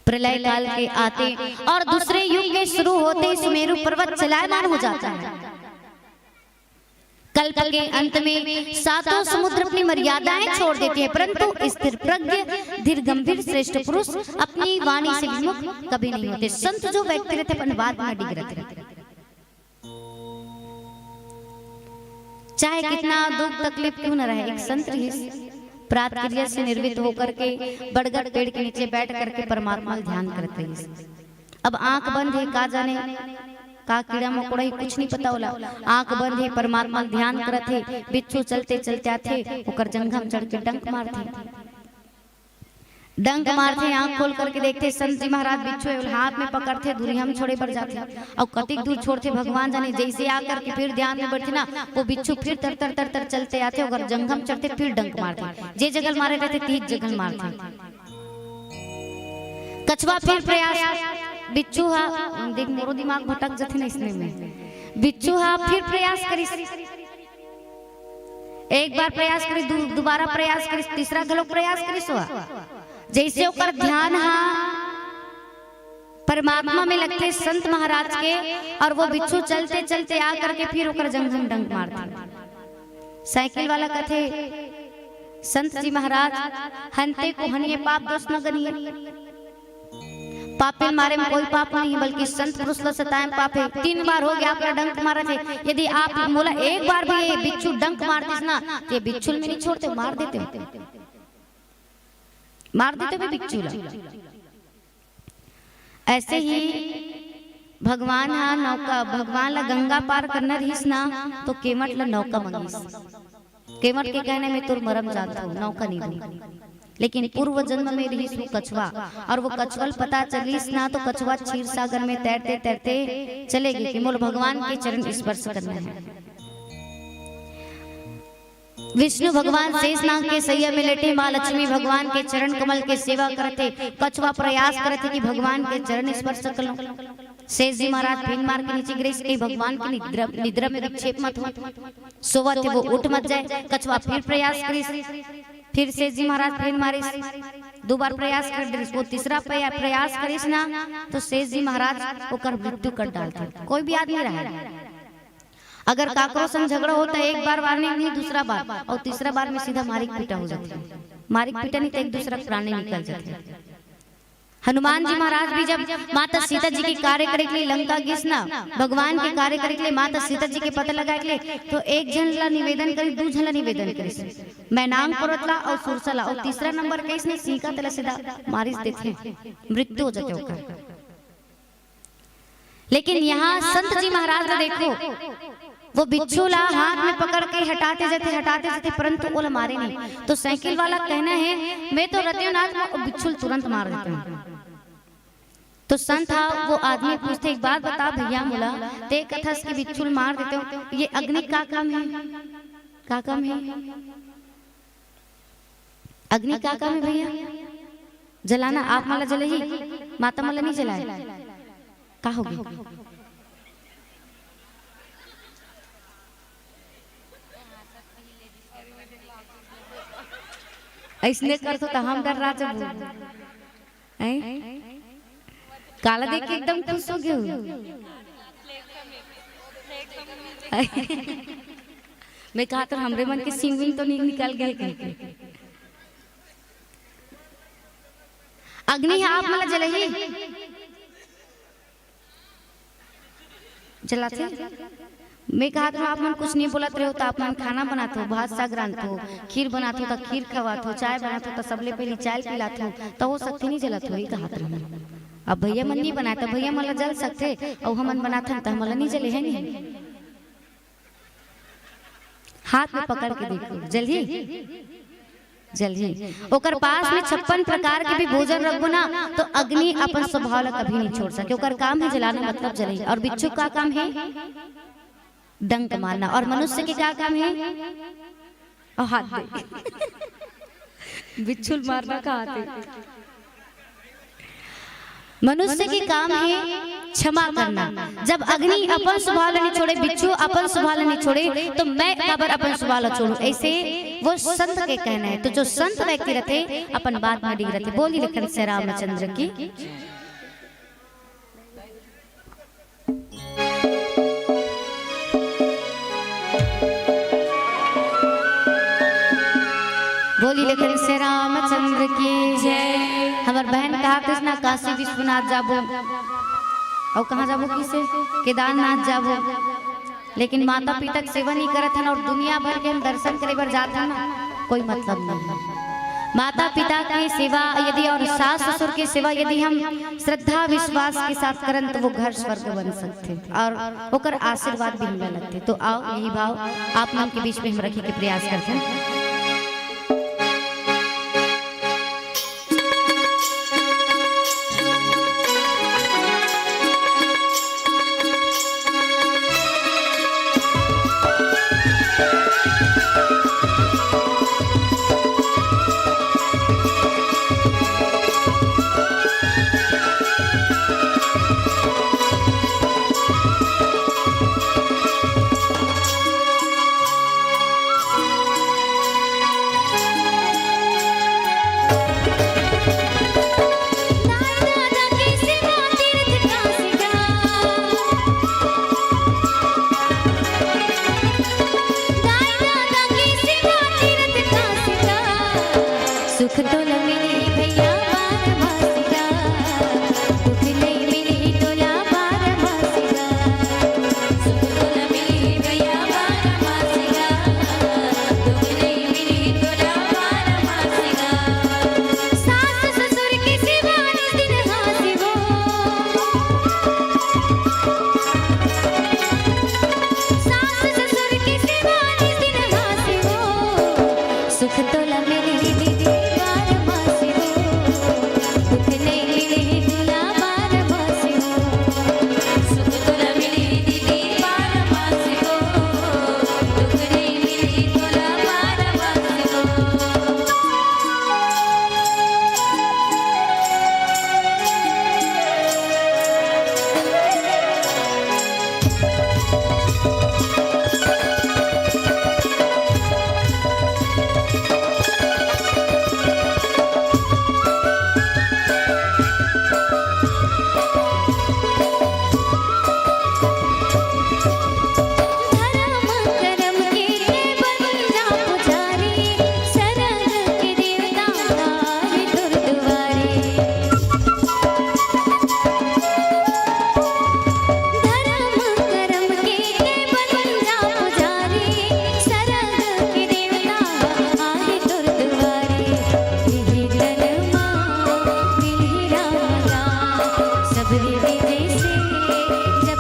प्रलय काल के आते और दूसरे युग के शुरू होते ही सुमेरु पर्वत चलायमान हो जाता है। कल्प के अंत में सातों समुद्र अपनी मर्यादाएं छोड़ देते हैं, परंतु स्थिर प्रज्ञ, धीर गंभीर श्रेष्ठ पुरुष अपनी वाणी से विमुख कभी नहीं होते। संत जो व्यक्ति रहते, अपन बात में अडिग रहते। चाहे कितना दुख तकलीफ क्यों न रहे, एक संत रहिस, प्रात क्रिया से निर्वृत्त होकर के बड़गद पेड़ के नीचे बैठ करके परमात्मा ला ध्यान करत रहिस। अब आंख बंद हे, का जाने का कीड़ा मकोड़ा हे, कुछ नहीं पता ओला। आंख बंद हे, परमात्मा ला ध्यान करत हे, बिच्छू चलते चलते आथे, ओकर जंघम चढ़ के डंक मारथे। डंक मारथे, आंख खोल करके देखथे, संत जी महाराज बिच्छू हे, ओला हाथ में पकड़थे, दूरिहा म छोड़े बर जाथे। अउ कतिक दूर छोड़थे, भगवान जाने। जैसे आ करके फिर ध्यान में बैठथे ना, वो बिच्छू फिर तर तर तर तर चलते आथे, ओकर जंघम चढ़थे, फिर डंक मारथे। जे जगह मारे रहथे, तीज जगह मारथे। कछवा फिर प्रयास, बिच्छू हा, देख मोरो दिमाग भटक जथे ना इसने में। बिच्छू हा फिर प्रयास करिस, एक बार प्रयास करिस, दु-, दोबारा प्रयास करिस, तीसरा घलो प्रयास करिस हुआ। जैसे ओकर ध्यान हा परमात्मा में लगथे, संत महाराज के, और वो बिच्छू चलते चलते आ करके फिर ओकर जंघम डंक मारथे। साइकिल वाला कथे, संत जी महाराज, हंते को हनिए, पाप दोष न गनिए। पापी ल मारे में कोई पाप नहीं, बल्कि संत पुरुष ल सताए में पाप हे। तीन बार हो गया, आप ला डंक मारत हे। यदि आप मोला एक बार भी ये बिच्छू डंक मार दिस ना, तो ये बिच्छू ल मैं नहीं छोड़ते, मार देते हो, मार देते हो बिच्छू ला। ऐसे ही भगवान हा नौका, भगवान ला गंगा पार करना रहिस ना, तो केवट ला नौका मंगिस। केवट के कहने में तोर मरम जानत हो, नौका नहीं दूं। लेकिन पूर्व जन्म में रहिस वो कछवा, और वो कछवा ल पता चलिस ना, तो कछवा क्षीर सागर में तैरते तैरते चले गे कि मोला भगवान के चरण स्पर्श करना है। विष्णु भगवान शेष नाग के सैया में लेटे, माँ लक्ष्मी भगवान के चरण कमल के सेवा करथे। कछवा प्रयास करथे कि भगवान के चरण स्पर्श कर लूं। शेष जी महाराज फेंक मार के नीचे गिरिस, कहीं भगवान के निद्रा, निद्रा में विक्षेप मत हो, सोवत हे वो उठ मत जाए। कछवा फिर प्रयास करिस, फिर शेष जी महाराज फेंक मारिस, दो बार प्रयास कर दिस। वो तीसरा प्रया-, प्रयास करिस ना, तो शेष जी महाराज ओकर मृत्यु कर डालथे। कोई भी आदमी रहे, अगर काकरो संग झगड़ा हो, तो एक बार वार्निंग नहीं, दूसरा बार, और तीसरा बार में सीधा मारिक पीटा हो जाथे। मारिक पीटा नहीं, तो एक दूसरा प्राणी निकल जाथे। हनुमान जी महाराज भी जब माता सीता जी के कार्य करे के लिए लंका गिस ना, भगवान के कार्य करे के लिए, माता सीता जी के पता लगाए के लिए, तो एक झन ला निवेदन करिस, दू झन ला निवेदन करिस, मैनांग पर्वत ला और सुरसा ला, और तीसरा नंबर कइस ने सीका तेला सीधा मारिस देथे, मृत्यु हो जाथे ओकर। लेकिन यहाँ संत जी महाराज ला देखो, वो बिच्छू ला हाथ में पकड़ के हटाते जाथे, हटाते जाथे, परंतु ओला मारे नहीं। तो साइकिल वाला कहना है, "मैं तो रतियो नाथ में बिच्छू ल तुरंत मार देता हूँ।" तो संत हा वो आदमी पूछथे, "एक बात बता भैया मोला, ते कथस कि बिच्छू ल मार देते हो, ये अग्नि का काम है, का काम है?" अग्नि का काम है भैया? जलाना। आप मन ला जलही, माता मन ला नहीं जलाए? का होगे? अइसने करथो त हम डर्रा जबो। हैं? काला देख के एकदम खुश हो गे हो। मैं कहा तो हमरे मन के सिंग विंग तो नहीं निकल गए कहीं के। अग्नि ह आप मन ला जलही, जलाथे। मैं कहा तो आप मन कुछ नहीं बोलत रहे हो, तो आप मन खाना बनात हो, भात साग रांधत हो, खीर बनात हो, तो खीर खवात हो, चाय बनात हो, तो सबले पहली चाय पिलात हो, तो हो सकथे नहीं जलत हो, ये कहत रहे। अब भैया मन नहीं बनाए, तो भैया मन ला जल सकथे, अउ हमन बनाथन, तो हमन ला नहीं जले है नहीं। हाथ में पकड़ के देखो, जल्दी, जल्दी। ओकर पास में छप्पन प्रकार के भी भोजन रखबो ना, तो अग्नि अपन स्वभाव ला कभी नहीं छोड़ सके। ओकर काम है जलाना, मतलब जलही। और बिच्छू का काम है? डंक मारना। और मनुष्य के का काम है? और हाथ दे। बिच्छू ल मारना का हाथ है? मनुष्य के काम है क्षमा करना। जब अग्नि अपन स्वभाव ला नहीं छोड़े, बिच्छू अपन स्वभाव ला नहीं छोड़े, तो मैं काबर अपन स्वभाव ला छोड़ूं? ऐसे वो संत के कहना है। तो जो संत व्यक्ति रहते, अपन बात में अडिग रहते। बोली लखन से रामचंद्र की। बोली लखन से रामचंद्र की जय। हमर बहन कहा कृष्णा काशी विश्वनाथ जाबो, अउ कहाँ जाबो किसे? केदारनाथ जाबो। लेकिन माता पिता के सेवा नहीं करत हन और दुनिया भर के हम दर्शन करे बर जात हन ना, कोई मतलब नहीं है। माता पिता के सेवा यदि और सास ससुर के सेवा यदि हम श्रद्धा विश्वास के साथ करन, तो वो घर स्वर्ग बन सकथे और ओकर आशीर्वाद भी मिले लगथे। तो आओ, यही भाव आप मन के बीच में हम रखे के प्रयास करथन। सुख तोला मिलही भैया बारमासिया, दुख नइ मिलही तोला बारमासिया। सुख तोला मिलही भैया बारमासिया, दुख नइ मिलही तोला बारमासिया। सास ससुर के सेवा निस दिन हासिबो, सास ससुर के सेवा निस दिन हासिबो। सुख तोला मिलही दीदी बारमासिया, दुख नइ मिलही तोला बारमासिया। सुख तोला मिलही दीदी बारमासिया, दुख नइ मिलही तोला बारमासिया। धरम करम के बन जा पुजारी, सरग के देवता तारे तोर दुआरे। धरम करम के बन जा पुजारी, सरग के देवता आहे तोर दुआरे। मिलही तन मा, मिलही राम नाम, सबरी विधि से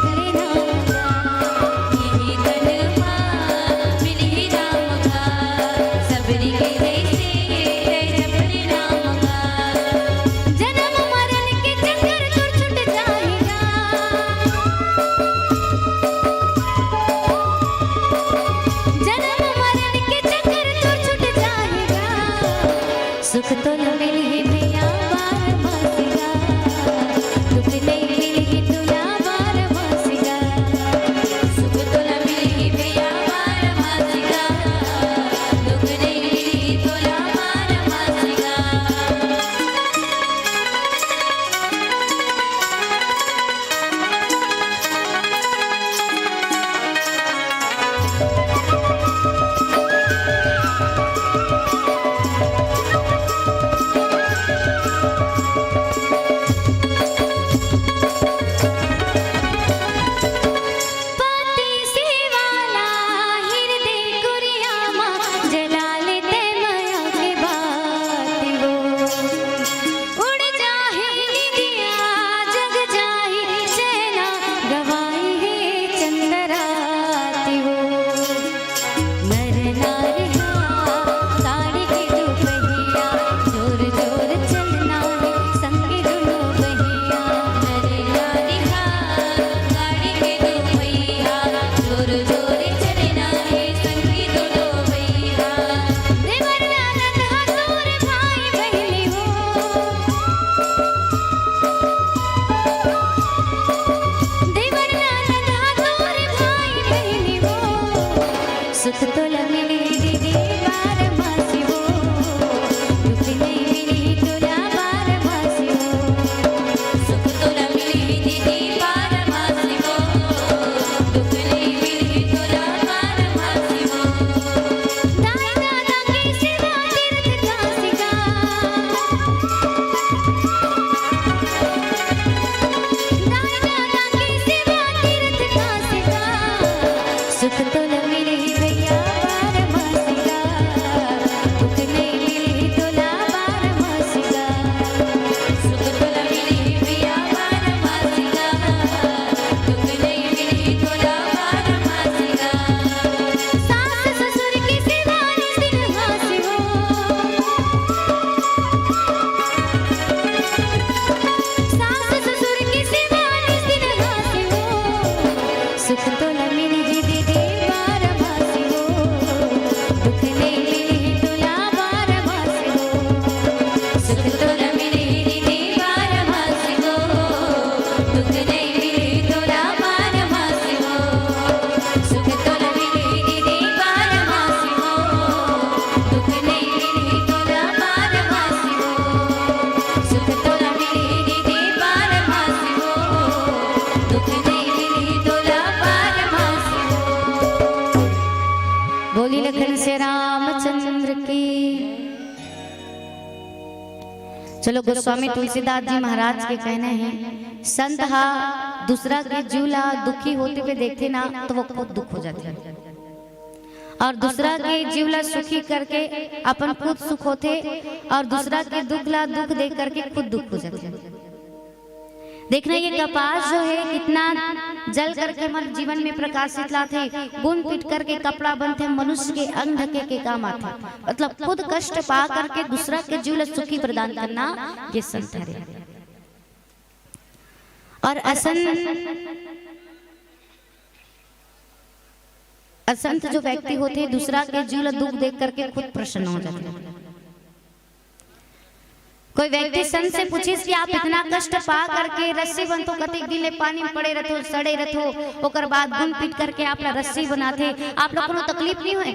चलो, गोस्वामी तुलसीदास जी महाराज के कहना हे, संत हा दूसरा के जीव ला दुखी होते हुए देखथे ना, तो वो खुद दुख हो जाथे, और दूसरा के जीव ला सुखी करके अपन खुद सुख होथे, और दूसरा के दुख ला दुख देख करके खुद दुख हो जाथे। देखना, ये कपास जो है, कितना जल करके मन जीवन में प्रकाशित लाथे, गुन पीट करके कपड़ा बनथे, मनुष्य के अंग ढके के काम आथे। मतलब, खुद कष्ट पा करके दूसरा के जीव ला सुखी प्रदान करना, ये संत हरे। और असंत, असंत जो व्यक्ति होथे, दूसरा के जीव ला दुख देख करके खुद प्रसन्न हो जाथे। कोई व्यक्ति संत से पूछिस कि आप इतना कष्ट पा करके रस्सी बनथो, कतेक दिन ले पानी में पड़े रथो, सड़े रथो, ओकर बाद गुन पीट करके आप ला रस्सी बनाथे, आप ला कोनो तकलीफ नहीं होय?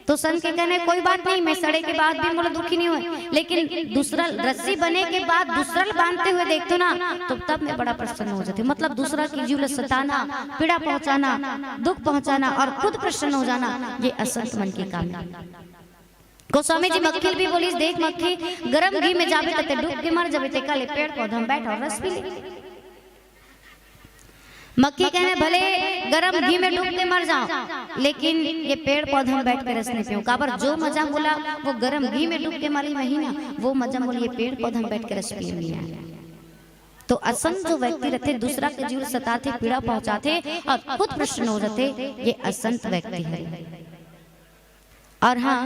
तो संत के कहना हे, कोई बात नहीं, मैं सड़े के बाद भी मोला दुखी नहीं होय, लेकिन दूसरा रस्सी बने के बाद दूसरा ला बांधते हुए देखथों ना, तो तब मैं बड़ा प्रसन्न हो जाथों। मतलब, दूसरा के जीव ला सताना, पीड़ा पहुंचाना, दुख पहुंचाना और खुद प्रसन्न हो जाना, ये असंत मन के काम हे। गोस्वामी जी मक्खी ल भी बोलिस, देख मक्खी, गरम घी में जाबे त तें डूब के मर जाबे, तेकर ले पेड़ पौधा में बैठ और रस पी ले। मक्खी कहना हे, भले गरम घी में डूब के मर जांव, लेकिन ये पेड़ पौधा में बैठ के रस नहीं पीऊं। काबर, जो मजा मोला वो गरम घी में डूब के मरे म आही ना, वो मजा मोला ये पेड़ पौधा में बैठ के रस पीए म नहीं आय। तो असंत जो व्यक्ति रथे, दूसरा के जीव ल सताथे, पीड़ा पहुंचाथे और खुद प्रसन्न हो जाथे, ये असंत व्यक्ति हरे। और हाँ,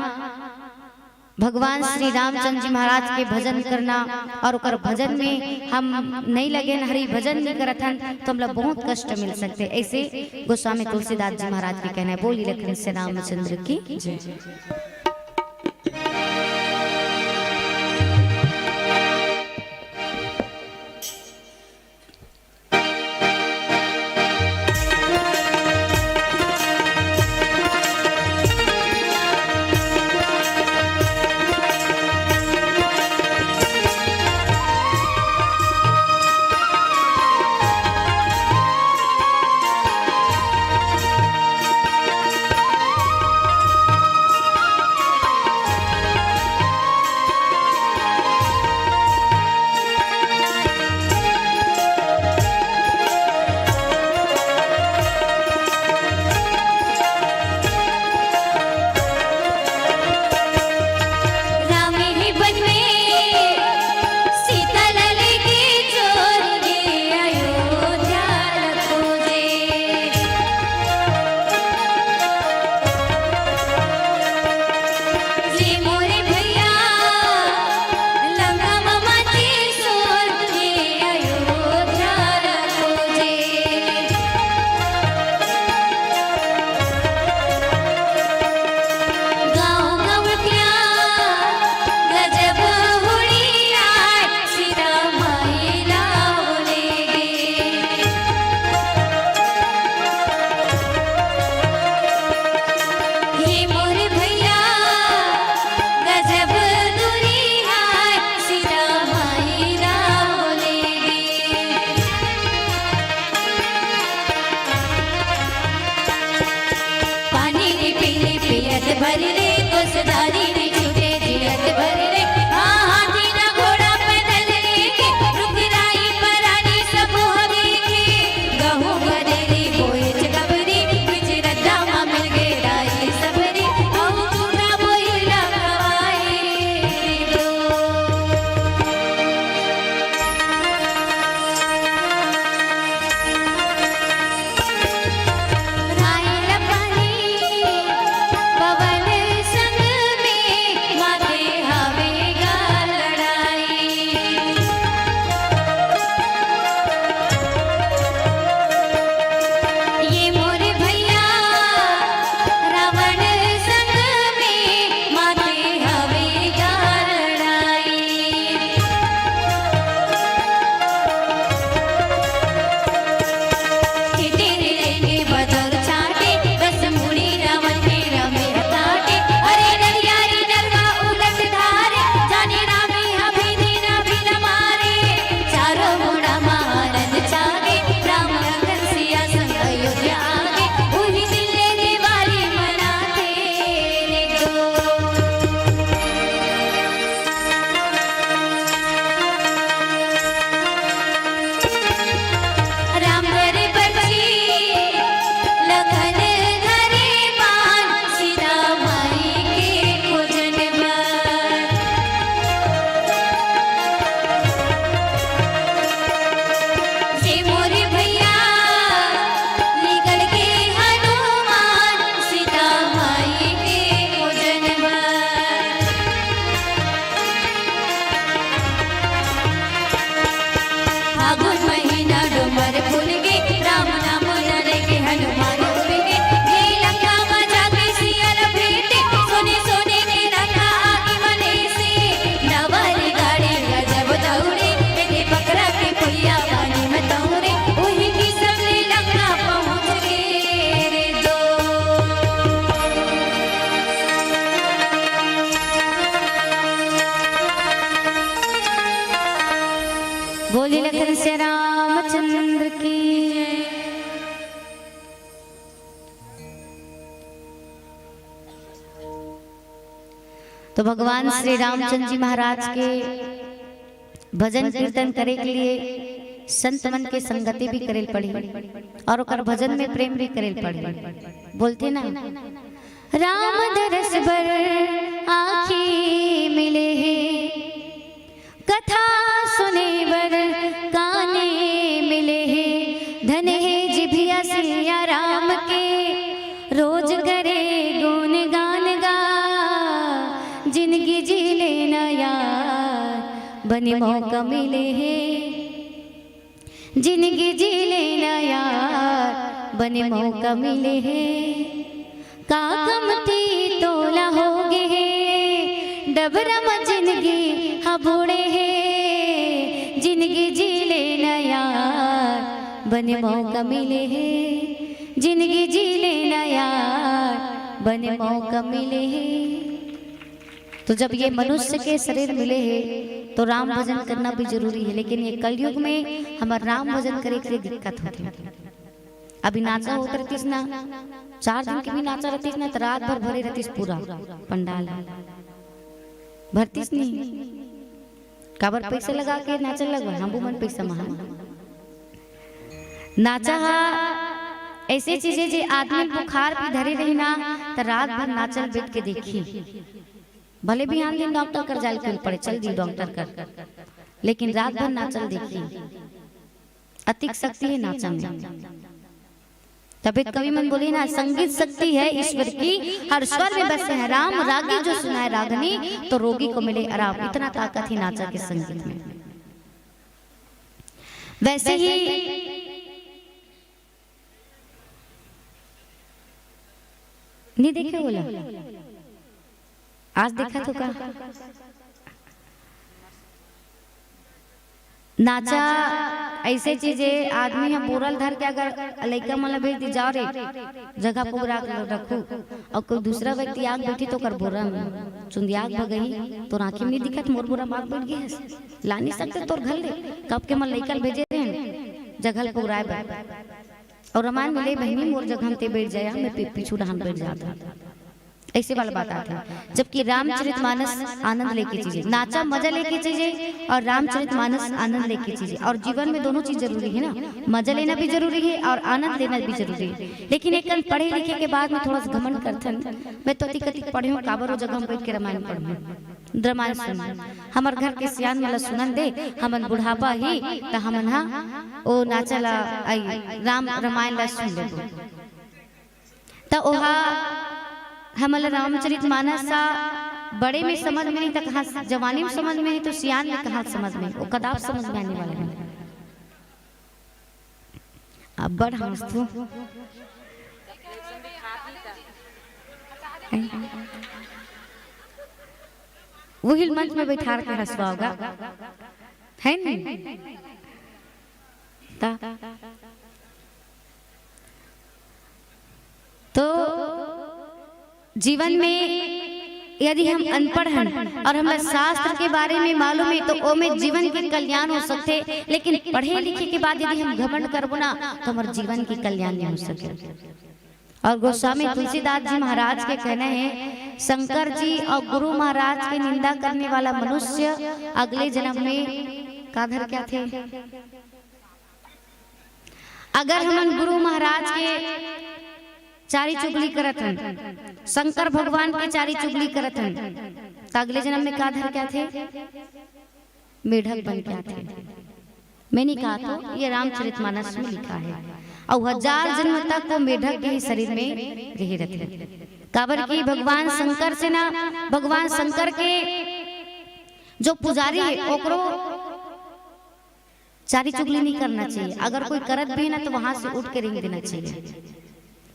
भगवान श्री रामचंद्र जी महाराज के भजन करना और ओकर भजन में हम नहीं लगे हन, हरि भजन नहीं करत हन, तो हमला बहुत कष्ट मिल सकथे। ऐसे गोस्वामी तुलसीदास जी महाराज के कहना हे। बोलिए लखन से रामचंद्र की जय। लखन सिया रामचंद्र की। तो भगवान श्री रामचंद्र जी महाराज के भजन कीर्तन करे के लिए संत मन के संगति भी करेल पड़ी और ओकर भजन में प्रेम भी करेल पड़ी। बोलथे ना, राम दरस बर आँखी मिले हे, कथा सुने बर काने मिले हे। धन हे जिभिया सिया राम के, रोज करे गुण गान गा। जिनगी जी लेना यार, बने मौका मिले हे। जिनगी जी लेना यार, बने मौका मिले हे। का कमती तोला हो गे हे, डबरा म जिनगी ह बूड़े हे। जिनगी जी लेना यार, बने मौका मिले हे। जिनगी जी लेना यार, बने मौका मिले हे। तो जब ये मनुष्य के शरीर मिले हे, तो राम भजन करना भी जरूरी हे, लेकिन ये कलयुग में हमर राम भजन करे के लिए दिक्कत होथे। अभी नाचा होत रहतिस ना, चार दिन के भी नाचा रहतिस ना, तो रात भर भरे रहतिस पूरा पंडाल। भरतिस नहीं, काबर पैसा लगा के नाचा लगवा, हमू मन पैसा महा। नाचा हा ऐसे चीज हे, जे आदमी बुखार भी धरे रही ना, तो रात भर नाचल बैठ के देखी। भले बिहान दिन डॉक्टर कर जाए के पड़े, चल दी डॉक्टर कर, लेकिन रात भर नाचल देखी। अतिक शक्ति हे नाचा में। तबे कवि मन बोले ना, संगीत शक्ति है ईश्वर की, हर स्वर में बसे है राम, रागी जो सुनाए रागनी, तो रोगी को मिले आराम। इतना ताकत ही नाचा के संगीत में। वैसे ही नहीं देखे बोला, आज देखा तो का नाचा ऐसे चीज हे, आदमी ह बोरल धर के अगर लइका मन ल भेज दी, "जाओ रे, जगह पुगरा के रखू," अउ कोई दूसरा व्यक्ति आग बैठी तो कर बोरा में चुंदिया आग भगही, तोर आँखी में नहीं दिखत, मोर बोरा में आग बैठ गई है, ला नहीं सकते तोर घर ले, कब के मन लइका ल भेजे रहे जगह ल पुगराए बर। अउ रामायण में ले बहिनी मोर जगह में ते बैठ जाया, मैं पी-, पीछू डहान बैठ जाता। ऐसे वाला बात आथे। जबकि रामचरित मानस आनंद लेके चीज हे, नाचा मजा लेके चीज हे, और रामचरित मानस आनंद लेके चीज हे। और जीवन में दोनों चीज जरूरी है ना, मजा लेना भी जरूरी है और आनंद लेना भी जरूरी है। लेकिन एक कन पढ़े लिखे के बाद में थोड़ा सा घमंड करथन, मैं तो अतिक अतिक पढ़े हूँ, काबर वो जगह हम बैठ के रामायण पढ़ूँ, रामायण सुन, हमर घर के सियान मन ल सुनन दे, हमन बुढ़ापा ही त हमन हा ओ नाचा ला, आई राम रामायण ला सुन लेबो। त ओहा हमन ल रामचरित मानस ह बड़े में समझ में नहीं, त कहाँ जवानी में समझ में नहीं, तो सियान में कहाँ समझ में, वो कदाप समझ में आने वाला नहीं। अब्बड़ हाँसथू। वही मंच में बैठार के हंसवाओगा, है नहीं? त तो जीवन में यदि हम अनपढ़ हन और हमरा शास्त्र के बारे में मालूम है, तो ओमे जीवन के कल्याण हो सकथे, लेकिन पढ़े लिखे के बाद यदि हम घमंड करबो ना, तो हमर जीवन के कल्याण नहीं हो सके। और गोस्वामी तुलसीदास जी महाराज के कहना है, शंकर जी और गुरु महाराज के निंदा करने वाला मनुष्य अगले जन्म में का धर के आथे? अगर हमन गुरु महाराज के चारी चुगली करत हन, शंकर भगवान के चारी चुगली करत हन, त अगले जन्म में का धर के आथे? मेढक बन के आथे। मैं नहीं कहा तो, ये रामचरितमानस में लिखा है। और हजार जन्म तक वो मेढक के ही शरीर में रहे रहते। काबर कि भगवान शंकर से ना, भगवान शंकर के जो पुजारी है, ओकरो चारी चुगली नहीं करना चाहिए। अगर कोई करत भी है ना, तो वहां से उठ के रेंग देना चाहिए।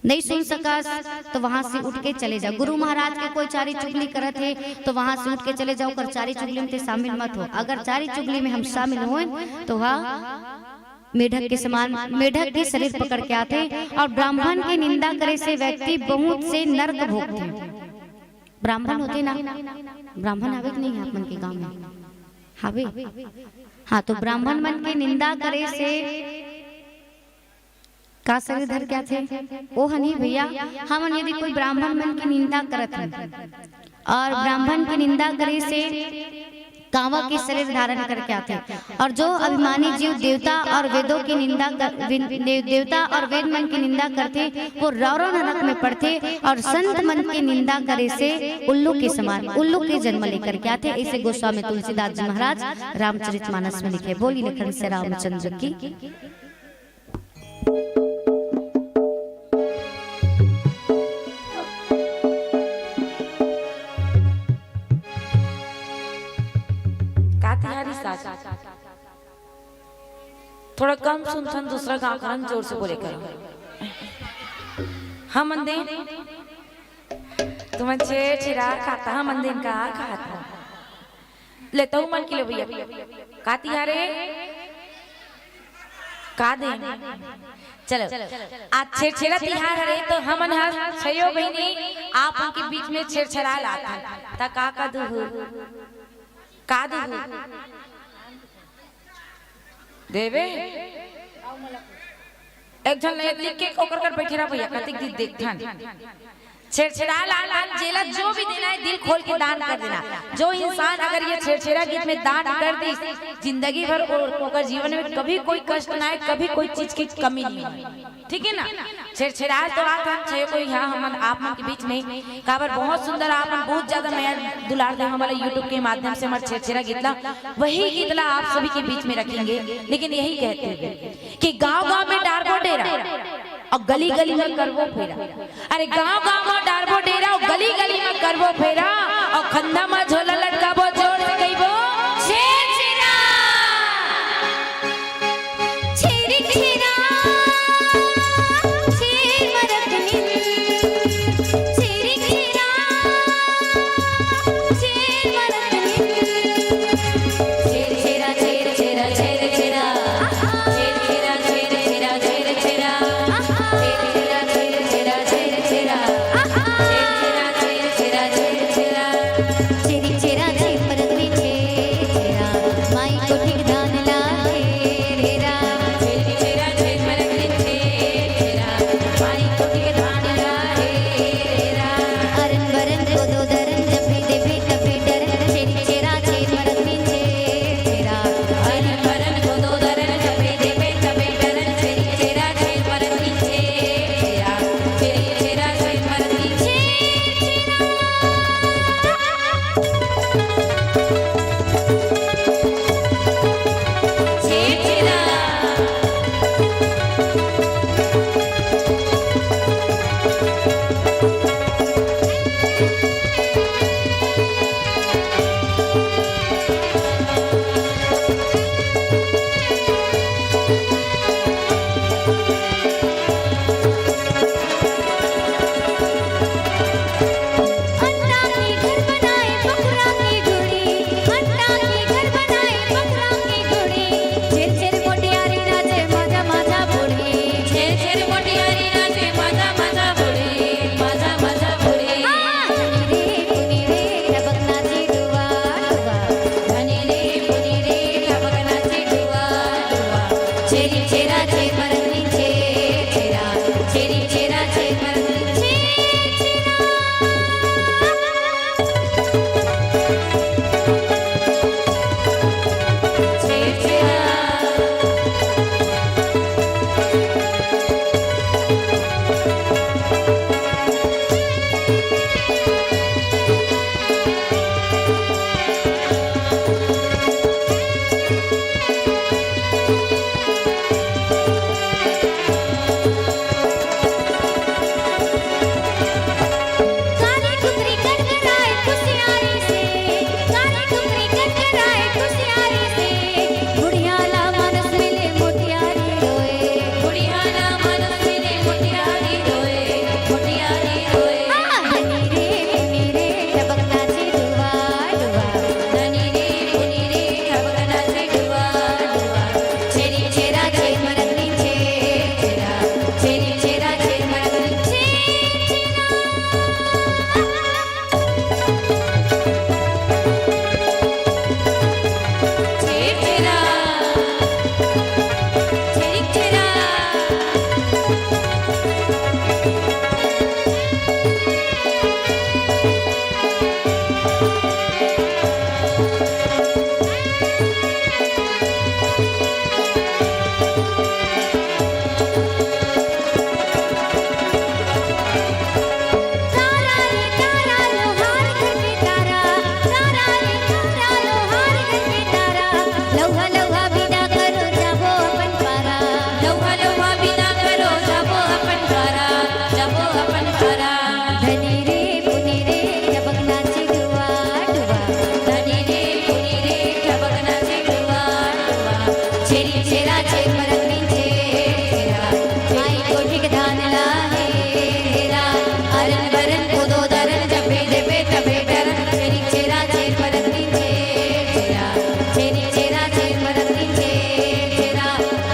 नहीं सुन सकस तो वहां से उठ के चले जा। गुरु महाराज के कोई चारी चुगली करत है तो वहां से उठ के चले जाओ, ओकर चारी चुगली में ते शामिल मत हो। अगर चारी चुगली में हम शामिल होए तो वह मेढक के समान, मेढक के शरीर पकड़ के आथे और ब्राह्मण के निंदा करे से व्यक्ति बहुत से नरक भोगथे। ब्राह्मण होथे ना, ब्राह्मण हावे कि नहीं आप मन के गांव में? हावे। हाँ, तो ब्राह्मण मन के निंदा करे से का शरीर धर के आथे? ओ ह नहीं भैया, हमन यदि कोई ब्राह्मण मन के निंदा करत हन और ब्राह्मण के निंदा करे से कांवा के शरीर धारण करके आथे, और जो अभिमानी जीव देवता और वेदों की निंदा कर, विन-, देव-, देवता और वेद मन की निंदा करथे, वो रौरव नरक में पड़थे, और संत मन की निंदा करे से उल्लू के समान, उल्लू के जन्म लेकर के आथे। ऐसे गोस्वामी तुलसीदास जी महाराज रामचरितमानस में लिखे। बोली लखन से रामचंद्र की। का तिहारी साज? थोड़ा कम सुनथन, दूसरा गांव करन, जोर से बोले करो। हमन दे, तुमन छेर छिरा खाता, हमन दे का खाता। ले तहु मन के ले भैया। का तिहार हे? का दे? चलो, आज छेरछेरा तिहार हरे, तो हमन ह छयो बहिनी आप उनके बीच में छेरछेरा लात हन। त का का दुहू? का दुहू? देवे? एक झन ले लिख के ओकर कर बैठे रह भैया, कतिक दिन देखथन। छेरछेरा लात हन, जेला जो भी देना है, दिल खोल के दान कर देना। जो इंसान अगर ये छेरछेरा गीत में दान कर दिस, जिंदगी भर ओ-, ओकर जीवन में कभी कोई कष्ट ना आए, कभी कोई चीज की कमी नहीं होय। ठीक है ना? छेरछेरा तो आत हन, छे कोई यहाँ हमन आप मन के बीच में, काबर बहुत सुंदर आप मन बहुत ज्यादा मया दुलार दे हमारे YouTube के माध्यम से हमारे छेरछेरा गीत ला, वही गीत ला आप सभी के बीच में रखेंगे। लेकिन यही कहते हुए कि गांव-गांव में डारबो डेरा अउ गली-गली में करबो फेरा। अरे गांव-गांव में डारबो डेरा अउ गली-गली में करबो फेरा अउ खंधा में झोला लटकाबो, जोर से कहिबो, छेरछेरा। छेरछेरा, छेर मरकनिन, छेरछेरा, छेर मरकनिन। छेरछेरा, छेरछेरा, छेरछेरा। छेरछेरा, छेरछेरा, छेरछेरा। छेरछेरा, छेरछेरा, छेरछेरा। छेरछेरा, छेरछेरा, छेरछेरा। छेरछेरा, छेर मरकनिन छेरछेरा। माई कोठिक धान ला छेरछेरा। छेरछेरा, छेर मरकनिन छेरछेरा। माई कोठिक धान ला छेरछेरा। अरन बरन कोदो दरन जब भी देबे तब भी डरन। छेरछेरा, छेर मरकनिन छेरछेरा। अरन बरन कोदो दरन जब भी देबे तब भी डरन। छेरछेरा, छेर मरकनिन छेरछेरा। छेरछेरा, छेर मरकनिन छेरछेरा। अंडा के घर बनाए बकरा के जोड़ी, अंडा के घर बनाए बकरा के जोड़ी। छेरछेर मोटियारी नाचे माझा माझा बूढ़ी। छेरछेर मोटियारी नाचे माझा माझा बूढ़ी, माझा माझा बूढ़ी। हाँ, धनी रे पुनी रे ढबक नाचे डुआ डुआ। धनी रे पुनी रे ढबक नाचे डुआ डुआ। छेरछेरा, छेर मरकनिन छेरछेरा। छेरछेरा, छेर मरकनिन छेरछेरा। छेरछेरा। काली कुकरी कटकराए कुसियारी से, काली कुकरी कटकराए कुसियारी से, बुढ़िया ला मानस मिले मोटियारी छेरा छेर परत दिन छेर छेरा, माई कोठी के धान ला हेर हेरा, अरन बरन कोदो दरन जबे देबे तबे डरन, छेरी छेरा छेर परत दिन छेर छेरा, छेरी छेरा छेर परत दिन छेर छेरा,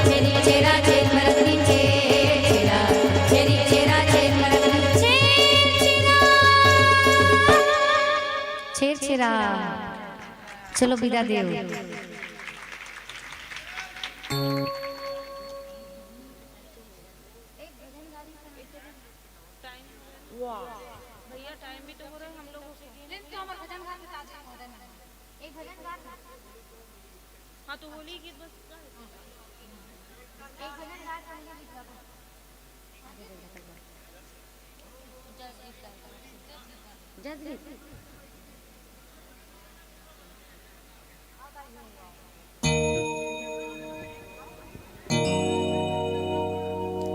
छेरी छेरा छेर परत दिन छेर छेरा, छेरी छेरा छेर परत दिन छेर छेरा। छेर छेरा। चलो विदा देव। वाह। भैया, टाइम भी तो हो रहा है हम लोगों के लिए। तो हमारे भजन गान के साथ एक भजन गा। हाँ, तो होली गीत बस। एक भजन गा, पहले गीत गा। जस गीत गा। जस गीत।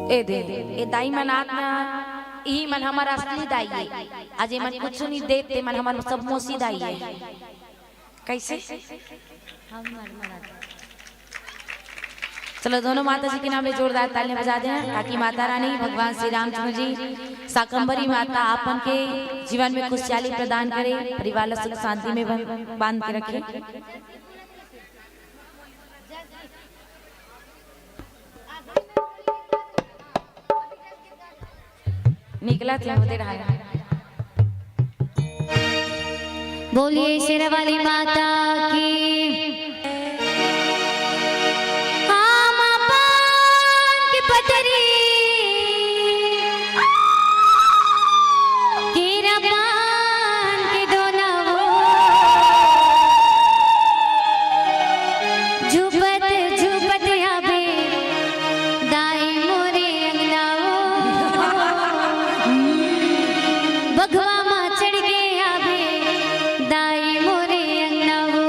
ए दे, ए दाई मन आत ना, इही मन हमर असली दाई ए। आज ए मन कुछु नहीं देत, ते मन हमर सब मौसी दाई ए। कैसे? हम मर मरा। चलो, दोनों माता जी के नाम पे जोरदार तालियां बजा दें, ताकि माता रानी, भगवान श्री रामचंद्र जी, शाकंभरी माता आपन के जीवन में खुशहाली प्रदान करे, परिवार ला सुख शांति में बन-, बांध के रखे। निकला थे होते रहा। बोलिए शेरा वाली माता की। आमा पान की पटरी, केरा पान के दोना वो, झुपत झुपत आबे दाई मोरे अंगना वो, बघवा मा चढ़ के आबे दाई मोरे अंगना वो।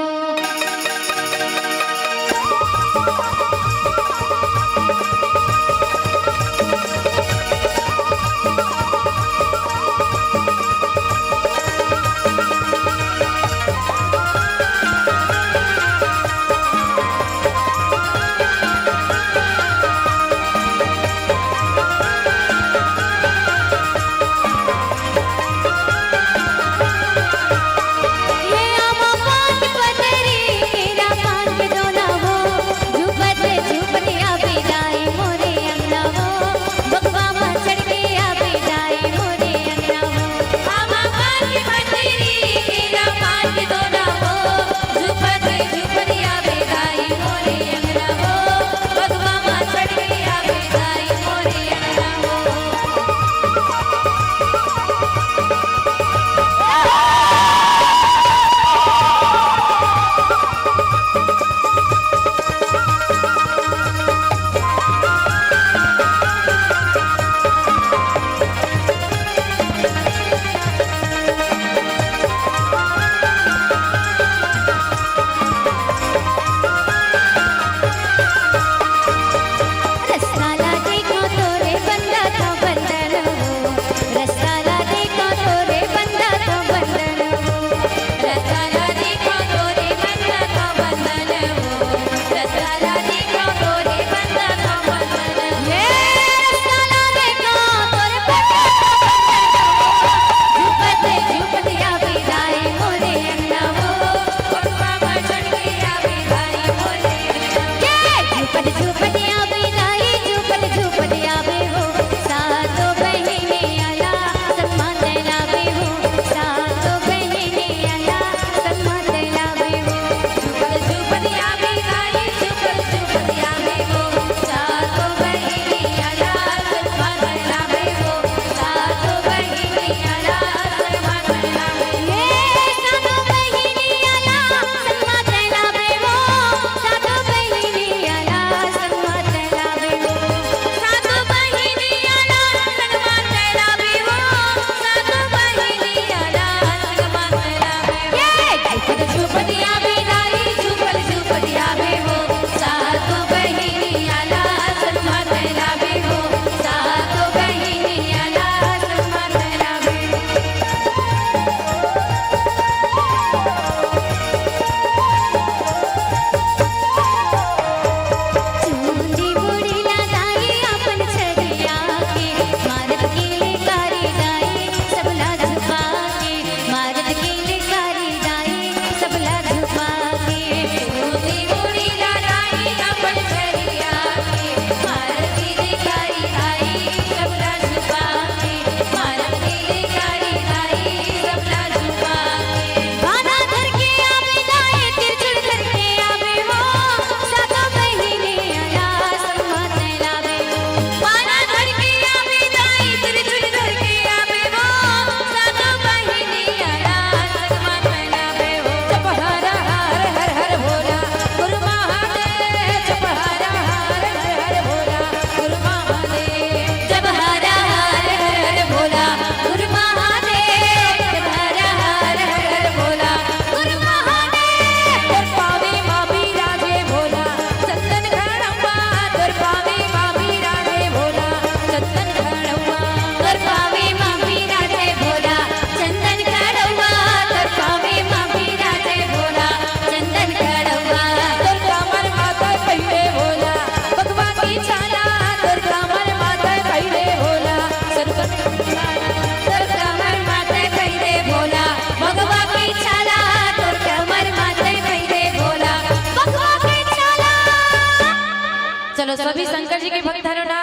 चलो, सभी शंकर जी के भक्त हरो ना,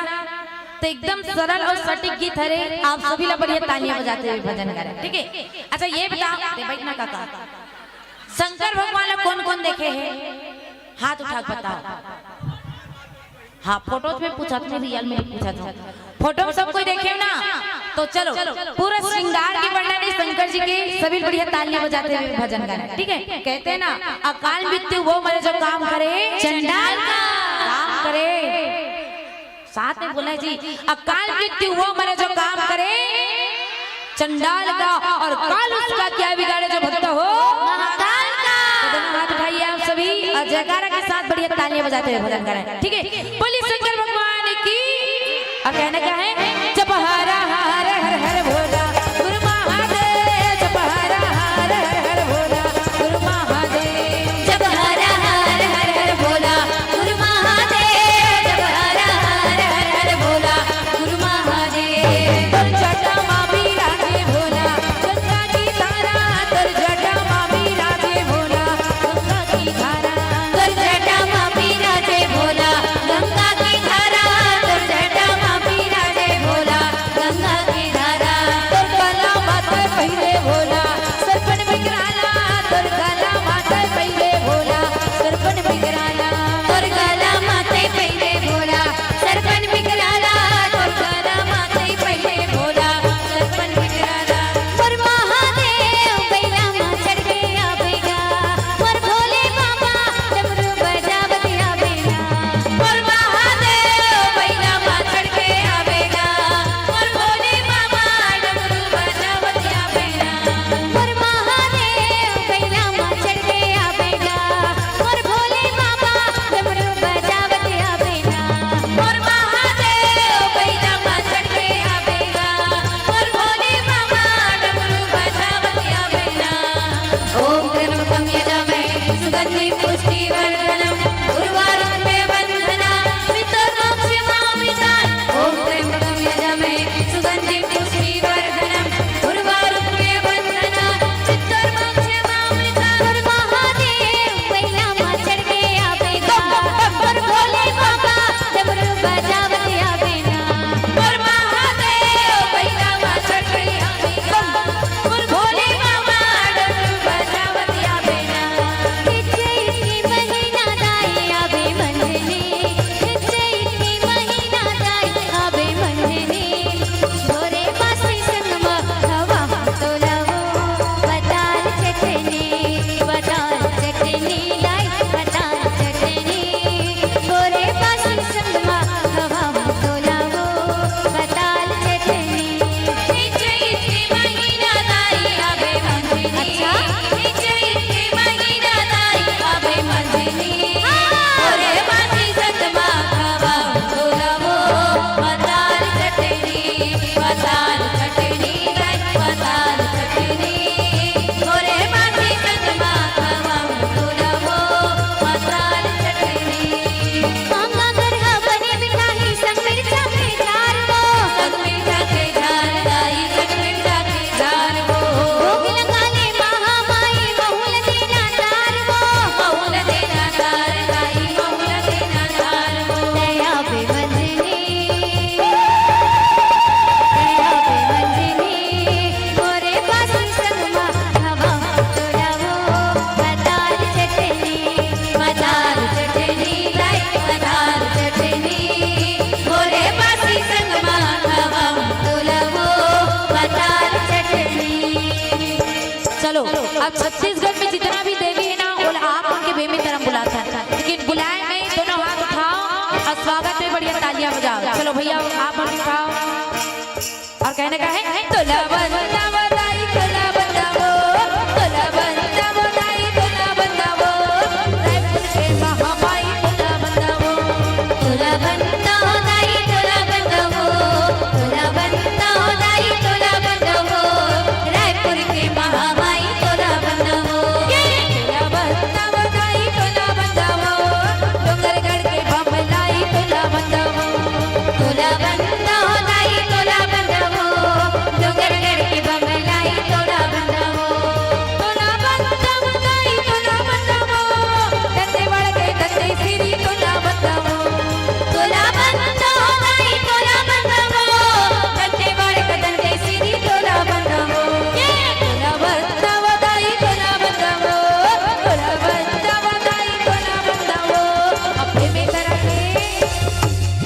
तो एकदम सरल और सटीक गीत हरे। आप सभी ला बढ़िया तालियां बजाते हुए भजन करें, ठीक है? अच्छा, ये बताओ, दे बैठ ना काका, शंकर भगवान ला कौन कौन देखे हैं? हाथ उठा के बताओ। हाँ, फोटो में पूछा, तुम्हें रियल में नहीं पूछा था। फोटो में सब कोई देखे ना, तो चलो, पूरा श्रृंगार के वर्णन है शंकर जी के। सभी बढ़िया तालियां बजाते हुए भजन गाना, ठीक है? कहते हैं ना, अकाल मृत्यु वो मरे जो काम करे, चंडाल का काम करे। साथ में बोला जी, अकाल मृत्यु वो मरे जो काम करे, चंडाल का, और काल उसका क्या बिगाड़े जो भक्त हो महाकाल का। तो दोनों हाथ उठाइए आप सभी और जयकारा के साथ बढ़िया तालियां बजाते हुए भजन करें, ठीक है? बोलिए शंकर भगवान की। और कहना क्या है? जप हरा हर हर हर भोला गुरु महादेव, जप हरा हर हर हर भोला गुरु महादेव। जप हरा हर हर हर भोला गुरु महादेव, जप हरा हर हर हर भोला गुरु महादेव। तोर जटा मा बिराजे भोला गंगा की धारा, तोर जटा मा बिराजे भोला गंगा की धारा। तोर जटा मा बिराजे भोला गंगा की धारा, तोर जटा मा बिराजे भोला गंगा की धारा। तोर गला मा तैं पहिरे भोला सरपन बिकराला, तोर गला मा तैं पहिरे भोला सरपन बिकराला। तोर गला मा तैं पहिरे भोला सरपन बिकराला, तोर गला मा तैं पहिरे भोला सरपन बिकराला। मोर महादेव बइला मा चढ़ के आबे गा, मोर भोले बाबा डमरू बजावत आबे ना। मोर महादेव बइला मा चढ़ के आबे ना, मोर भोले बाबा डमरू बजावत आबे ना। मोर महादेव बइला मा चढ़ के आबे ना, मोर भोले बाबा डमरू बजावत आबे ना। मोर महादेव बइला मा चढ़ के आबे ना, मोर भोले बाबा डमरू बजावत आबे ना। ओम त्र्यंबकम यजामहे सुगंधिम पुष्टिवर्धनम, उर्वारुकमिव बंधनान् मृत्योर्मुक्षमामृतात्। ओम त्र्यंबकम यजामहे सुगंधिम पुष्टिवर्धनम, उर्वारुकमिव बंधनान् मृत्योर्मुक्षमामृतात्। मोर महादेव बइला मा चढ़ के आबे गा, मोर भोले बाबा डमरू बजावत आबे ना। मोर महादेव बइला मा चढ़ के आबे गा, मोर भोले बाबा डमरू बजावत आबे ना। चैत के महीना दाई आबे मंझनी, चैत के महीना दाई आबे मंझनी। भोरे बासी संग मा खवाहूं तोला वो बताल चटनी, बताल चटनी दाई, बताल चटनी। भोरे बासी संग मा खवाहूं तोला वो बताल चटनी। चैत के महीना दाई आबे मंझनी। अच्छा। चैत के महीना दाई आबे मंझनी। हाँ। भोरे बासी संग मा खवाहूं तोला वो बताल चटनी, बताल चटनी दाई, बताल चटनी। भोरे बासी संग मा खवाहूं तोला वो बताल चटनी। मांगा गरहा बने मिठाई संग मिर्चा के झार वो। संग मिर्चा के झार दाई, संग मिर्चा के झार वो। भोग लगा ले महामाई महूं ल देना तार वो। महूं ल देना तार दाई, महूं ल देना तार वो। दया बे मंझनी, दया बे मंझनी, मोरे बासी संग मा खवाहूं तोला वो बताल चटनी, बताल चटनी दाई, बताल चटनी। भोरे बासी संग मा खवाहूं तोला वो बताल चटनी। चलो, अब छत्तीसगढ़ में जितना भी देवी है ना, वो आप उनके बेमे तरफ बुलाता है, लेकिन बुलाए में दोनों हाथ उठाओ और स्वागत में बढ़िया तालियां बजाओ। चलो भैया, आप हाथ उठाओ। और कहने का है, तोला बंधावों दाई, तोला बंधावों, तोला बंधावों दाई, तोला बंधावों, रायपुर के महामाई तोला बंधावों। तोला बंधावों दाई, तोला बंधावों, तोला बंधावों दाई, तोला बंधावों, रायपुर के महामाई तोला बंधावों। ये तोला बंधावों दाई, तोला बंधावों, डोंगरगढ़ के बमलाई तोला बंधावों। तोला बंधावों दाई, तोला बंधावों, डोंगरगढ़ के बमलाई तोला बंधावों। तोला बंधावों दाई, तोला बंधावों, दंतेवाड़ा के दंतेसिरी तोला बंधावों। तोला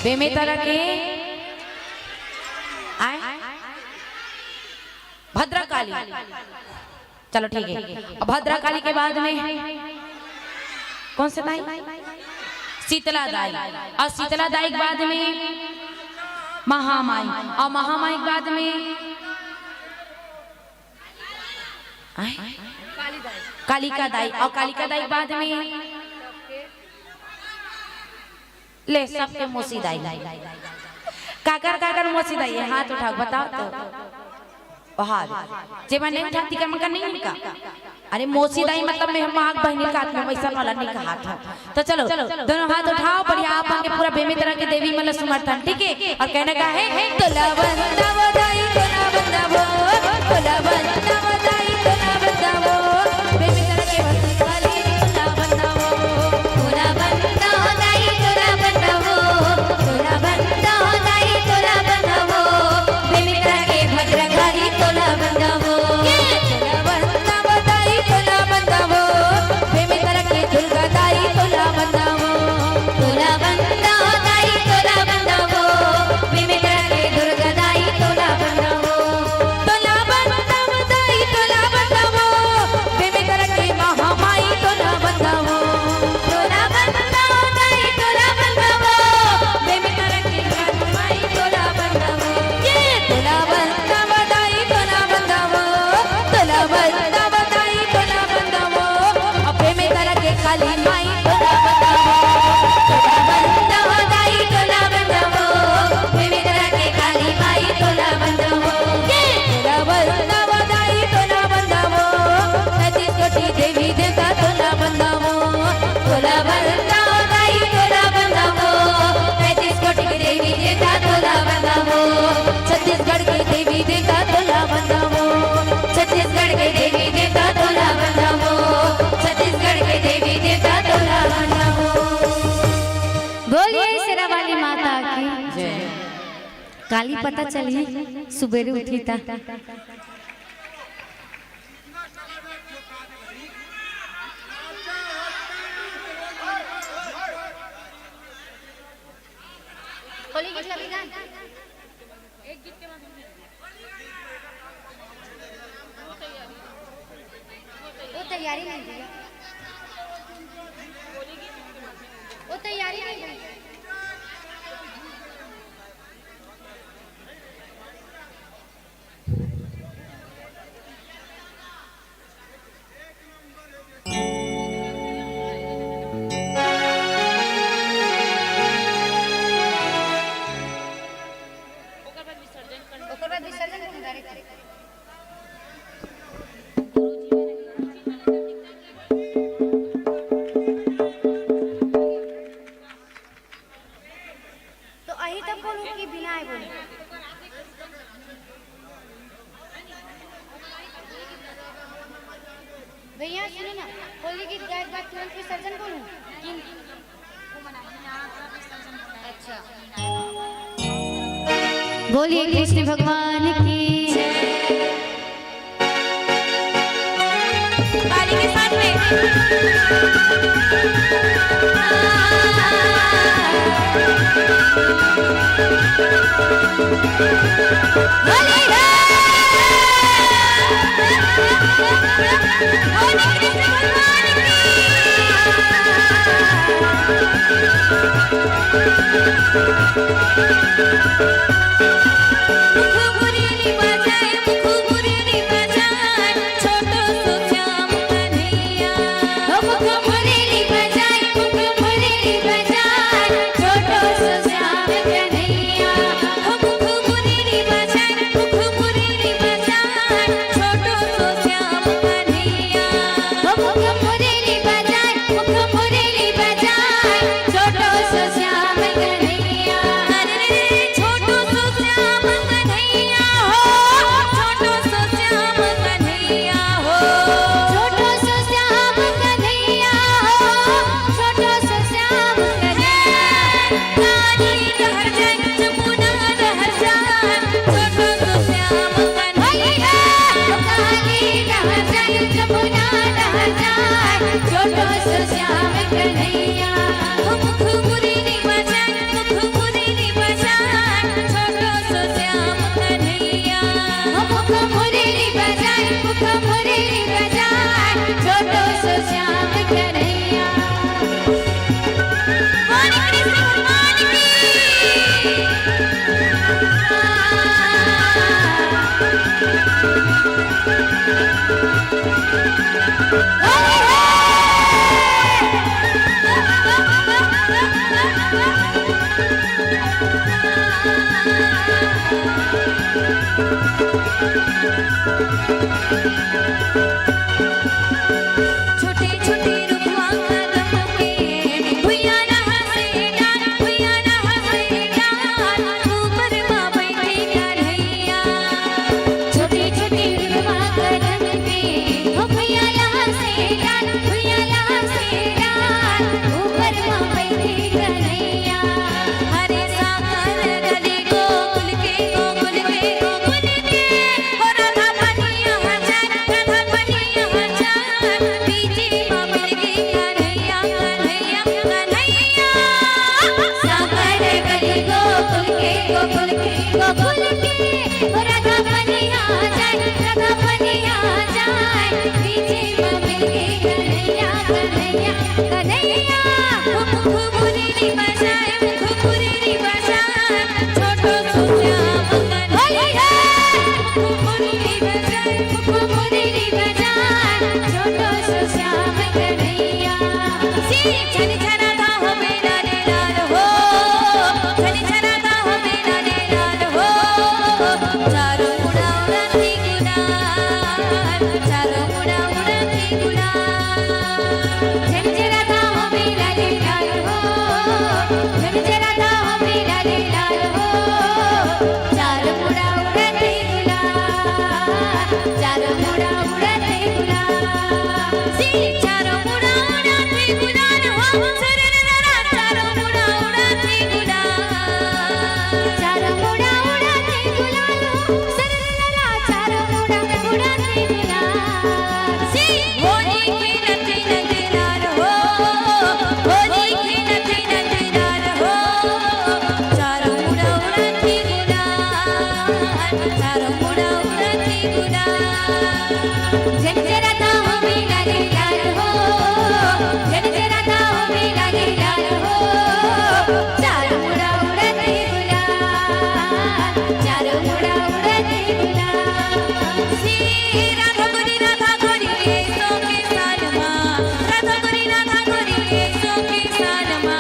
बेमेतरा के आय भद्रकाली। चलो ठीक है। अब भद्रकाली के बाद में कौन से दाई? शीतला दाई। और शीतला दाई के बाद में महामाई। और महामाई के बाद में आय? कालिका दाई। और कालिका दाई के बाद में ले सबके मौसी दाई। काकर काकर मौसी दाई है? हाथ उठाओ, बताओ तो। ओहार जेमा नहीं उठाती का मका नहीं उनका। अरे मौसी दाई मतलब मैं हम आग बहिनी का हाथ में वैसा वाला नहीं कहा था। तो चलो दोनों हाथ उठाओ, बढ़िया आप आके पूरा बेमेतरा के देवी मतलब समर्थन, ठीक है? और कहने का है, तोला बंदा वो दाई, तोला बंदा वो, तोला बंदा वो दाई, तोला बंदा वो, बेमेतरा के भक्ति वाली, तोला बंदा वो, तोला बंदा वो दाई, तोला बंदा वो, तोला बंदा वो दाई, तोला बंदा वो, बेमेतरा के भद्रकाली, तोला बंदा वो, तोला बंदा वो दाई, तोला बंदा वो, बेमेतरा के दुर्गा दाई, तोला बंदा वो, तोला बंदा वो दाई, तोला बंदा वो, बेमेतरा के दुर्गा दाई, तोला बंदा वो, तोला बंदा वो दाई, तोला बंदा वो, बेमेतरा के महामाई, तोला बंदा वो, तोला बंदा वो दाई, तोला बंदा वो, बेमेतरा के महामाई, तोला बंदा वो। ये तोला बंदा वो दाई, तोला बंदा वो, तोला बंदा वो दाई, तोला बंदा वो, अबे में तरह के काली माई, तोला बंदा वो, तोला बंदा वो दाई, तोला बंदा वो, अबे में तरह के काली माई, तोला बंदा वो। ये तोला बंदा वो दाई, तोला बंदा वो, छत्तीस कोटि देवी देवता, तोला बंदा वो, तोला बंदा वो दाई, तोला बंदा वो, पैंतीस कोटि के देवी देवता, तोला बंदा वो, छत्तीसगढ़ के देवी देवता, तोला बंदा वो, छत्तीसगढ़ के देवी देवता, तोला बंदा वो, छत्तीसगढ़ के देवी देवता, तोला बंदा वो। बोलिए शेरा वाली माता की। काली पता चली सुबेरे उठी ता। होली गीत का विधान। वो तैयारी नहीं भैया, वो तैयारी नहीं भैया। ओकर बाद विसर्जन करना। ओकर बाद विसर्जन करना direct। तो अही तक बोलूं कि बिना आए बोलूं? भैया सुनो ना, होली गीत गाए के बाद तुरंत विसर्जन बोलूं? अच्छा। बोलिए कृष्ण भगवान की। ताली के साथ में। होली है। होली कृष्ण भगवान की। मुख मुरली बजाए, मुख मुरली बजाए, छोटो सो श्याम कन्हैया। हो मुख मुरली बजाए, मुख मुरली बजाए, छोटो सो श्याम कन्हैया। हो मुख मुरली बजाए, मुख मुरली बजाए, छोटो सो श्याम कन्हैया। हो मुख मुरली बजाए, मुख मुरली बजाए, छोटो सो श्याम कन्हैया। अरे रे रे, छोटो सो श्याम कन्हैया हो, छोटो सो श्याम कन्हैया हो, छोटो सो श्याम कन्हैया हो, छोटो सो श्याम कन्हैया। काली लहर जाए, जमुना लहर जाए, छोटो सो श्याम कन्हैया। काली लहर जाए, जमुना लहर जाए, छोटो सो श्याम कन्हैया। मुख मुरली बजाए, मुख मुरली छोटे छोटे रुखवा कदम के, भुइयां नहा से डार, भुइयां नहा से डार, ऊपर मा बैठे कन्हैया। छोटे छोटे रुखवा कदम के, हो भुइयां नहा से डार, भुइयां नहा से डार, ऊपर मा बैठे कन्हैया। हरे सागर गली गोकुल के, गोकुल के, गोकुल के, हो राधा पनिया हजार, राधा पनिया हजार, बीच मा मिल गे कन्हैया, कन्हैया, कन्हैया। सागर गली गोकुल के, गोकुल के, गोकुल के, हो राधा पनिया हजार, राधा पनिया हजार, बीच मा मिल गे कन्हैया, कन्हैया, कन्हैया। मुख मुरली बजाए, मुख मुरली बजाए, छोटो सो श्याम कन्हैया। मुख मुरली बजाए, मुख मुरली बजाए, छोटो सो श्याम कन्हैया। श्री झनझनाता हो बेला ले लाल हो, झनझनाता हो बेला ले लाल हो, चारों मुड़ा उड़त हे गुलाल, चारों मुड़ा उड़त हे गुलाल। झनझनाता हो बेला ले लाल हो, झनझनाता हो बेला ले लाल हो, चारों मुड़ा उड़त हे गुलाल, चारों मुड़ा उड़त हे गुलाल। श्री चारों मुड़ा उड़त हे गुलाल हो, सररररा चारों मुड़ा उड़त हे गुलाल। चारों मुड़ा उड़त हे गुलाल हो, सररररा चारों मुड़ा उड़त हे गुलाल। श्री होली खेलत खेलत लाल हो, होली खेलत खेलत लाल हो, चारों मुड़ा उड़त हे गुलाल, चारों मुड़ा उड़त हे गुलाल। झनझनाता हो बेला ले लाल हो, झनझनाता हो बेला ले लाल हो, चारों मुड़ा उड़त हे गुलाल, चारों मुड़ा उड़त हे गुलाल। श्री राधा गोरी, राधा गोरी, ए सो के साल मा, राधा गोरी, राधा गोरी, ए सो के साल मा,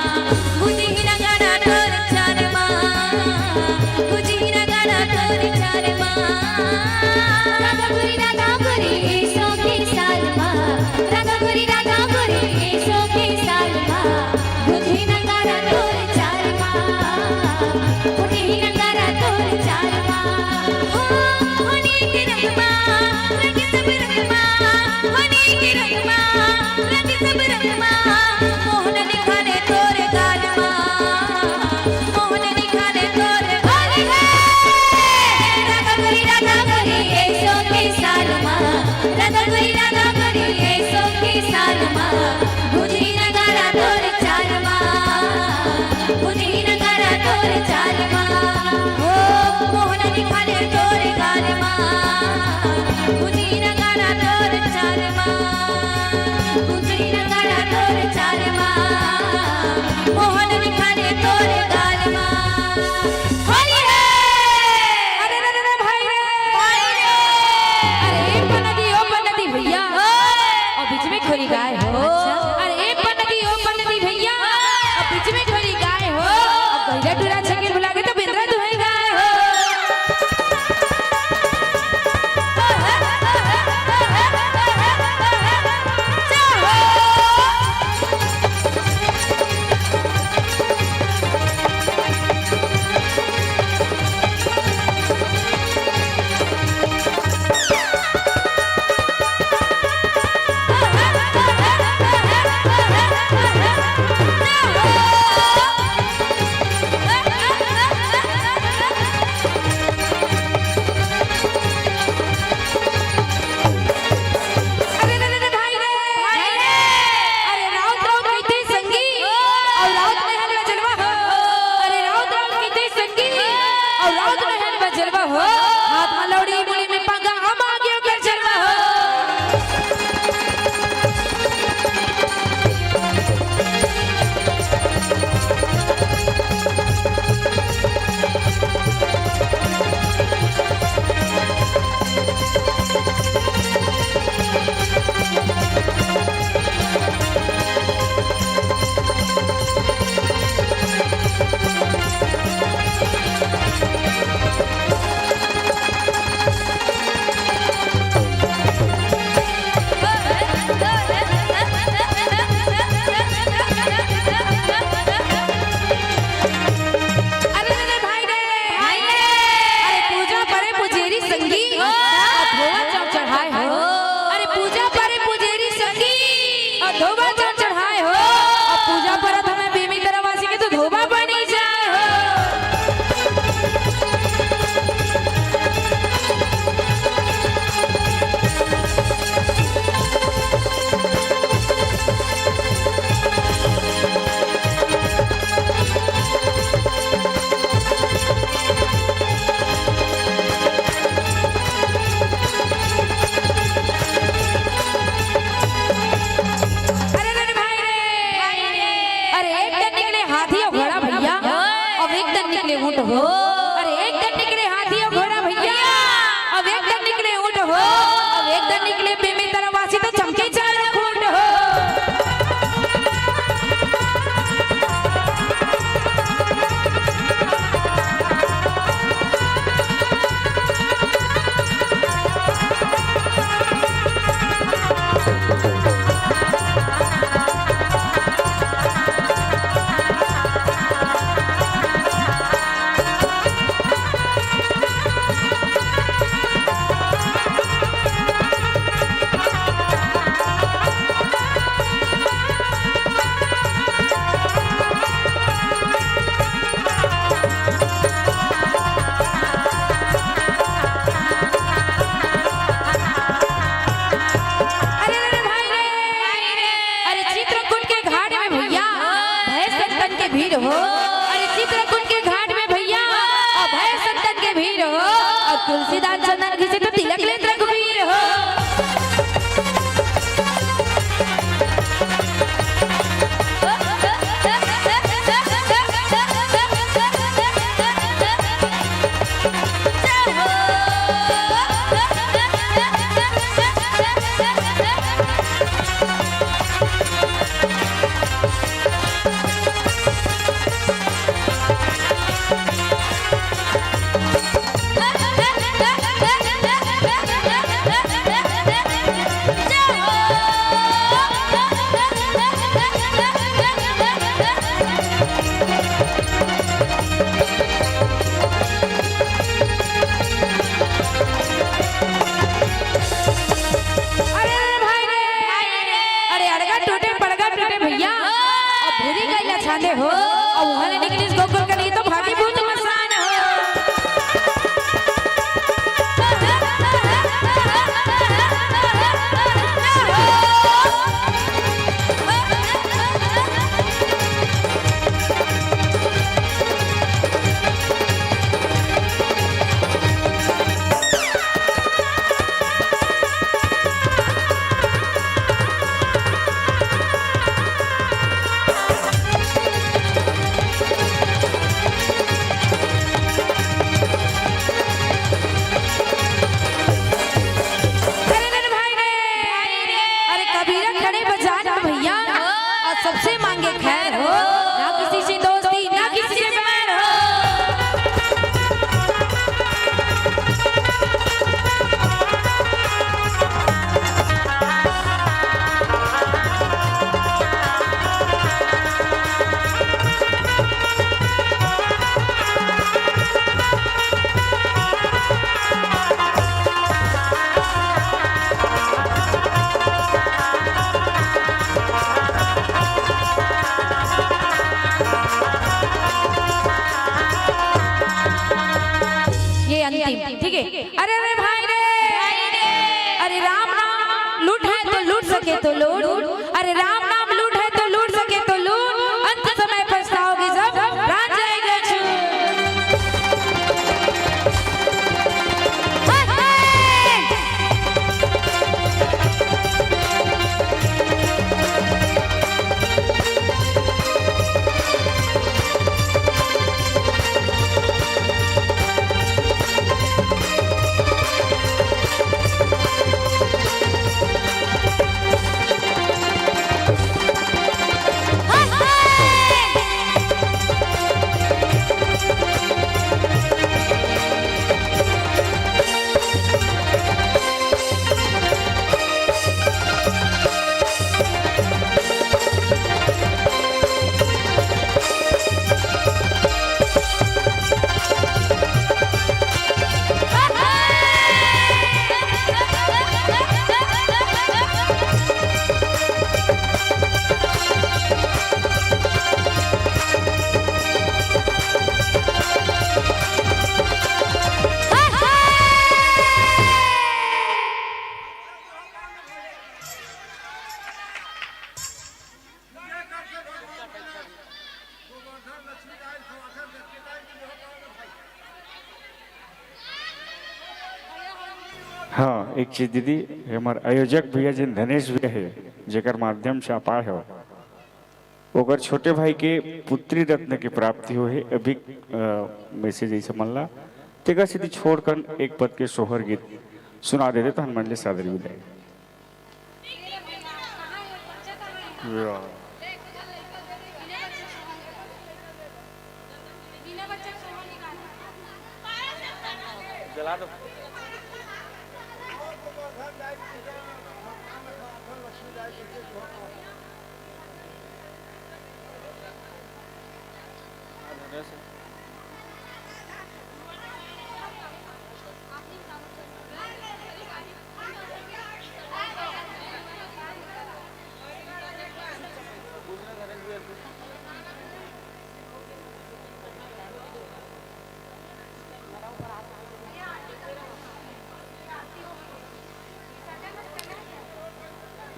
बुझही ना गाना तोर चाल मा, बुझही ना गाना तोर चाल मा। राधा गोरी, राधा गोरी, ए सो के साल मा, राधा गोरी, राधा गोरी, ए सो के साल मा, बुझही ना गाना तोर चाल मा, बुझही ना गाना तोर चाल मा। हो, होनी के रंग मा, रंग सब रंग मा, होनी के रंग मा, रंग सब रंग मा, मोहन निखारे तोर गाल मा, मोहन निखारे तोर गाल मा। राधा गोरी, राधा गोरी, ए सो के साल मा, राधा गोरी, राधा गोरी, ए सो के साल मा, बुझही ना गाना तोर चाल मा, बुझही ना गाना तोर चाल मा। हो, मोहन निखारे तोर गाल मा, बुझही ना गाना तोर चाल मा, बुझही ना गाना तोर चाल मा, मोहन निखारे तोर गाल मा। होली है। अरे रे रे रे भाई रे। भाई रे। अरे ए पन्नती, ओ पन्नती भैया। ओ। अउ बीच में खोरी गाय हो। अच्छा। अरे ए पन्नती, ओ पन्नती भैया। अउ बीच में खोरी गाय हो। अब गहिरा टूरा छेके बुला के तो बेंदरा दुहाई गाय हो। अरे, अरे, अरे, भाई रे, भाई रे। अरे, राउत, राउत कहिथे संगी, अउ राउत महल में जलवा हो। अरे, राउत, राउत कहिथे संगी, अउ राउत महल में जलवा हो। हाथ में लौड़ी, मुड़ी में पंगा, हम आगे ओकर जलवा हो। निकले ऊंट हो, अरे एक दिन निकले हाथी और घोड़ा भैया, अब एक दिन निकले ऊंट हो, अब एक दिन निकले बेमेतरा वासी तो चमके चारों खूंट हो। अरे, अरे, भाई रे, अरे, चित्रकूट के घाट में भैया, भय संतन के भीड़ हो। अरे, चित्रकूट के घाट में भैया, और भय संतन के भीड़ हो। और तुलसीदास चंदन घिसे तो तिलक लेत रघुवीर हो। अरे, अरे भाई रे, अरे अड़गा टूटे, पड़गा टूटे भैया, अब भूरी गइला छांदे हो, अब उहाँ ले निकलिस गोकुल कन्हैया तो भागी भूत मसान हो। अरे, अरे भाई रे, अरे कबीरा खड़े बाजार में भैया, और सबसे मांगे खैर हो, ना किसी से दोस्ती, ना किसी से बैर हो। ये अंतिम, ठीक है। अरे, अरे भाई रे, अरे राम नाम लूट है तो लूट सके तो लूट, अरे राम नाम लूट है तो लूट सके तो लूट, अंत समय पछताओगे जब प्राण जाएगा छूट। हाँ, एक चीज दीदी, हमर आयोजक भैया जिन धनेश भैया है, जेकर माध्यम से आप आए हो, ओकर छोटे भाई के पुत्री रत्न के प्राप्ति होहे। अभी, अ, message ऐसे मन ला तेकर सेती छोड़कन एक पद के सोहर गीत सुना देते तो हनुमान ले सादर विदाई। जला दो।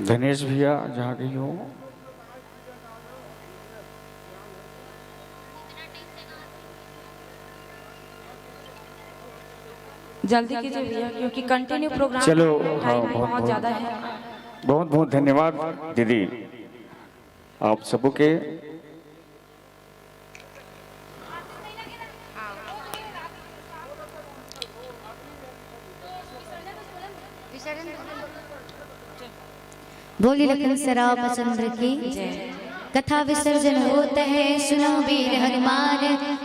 धनेश भैया, जहाँ कहीं हो। जल्दी कीजिए भैया, क्योंकि continue program चलो, हाँ, time बहुत, बहुत बहुत, ज्यादा है। बहुत, बहुत धन्यवाद दीदी, आप सबों के। बोली लखन से रामचंद्र की। कथा विसर्जन होत है, सुनो वीर हनुमान।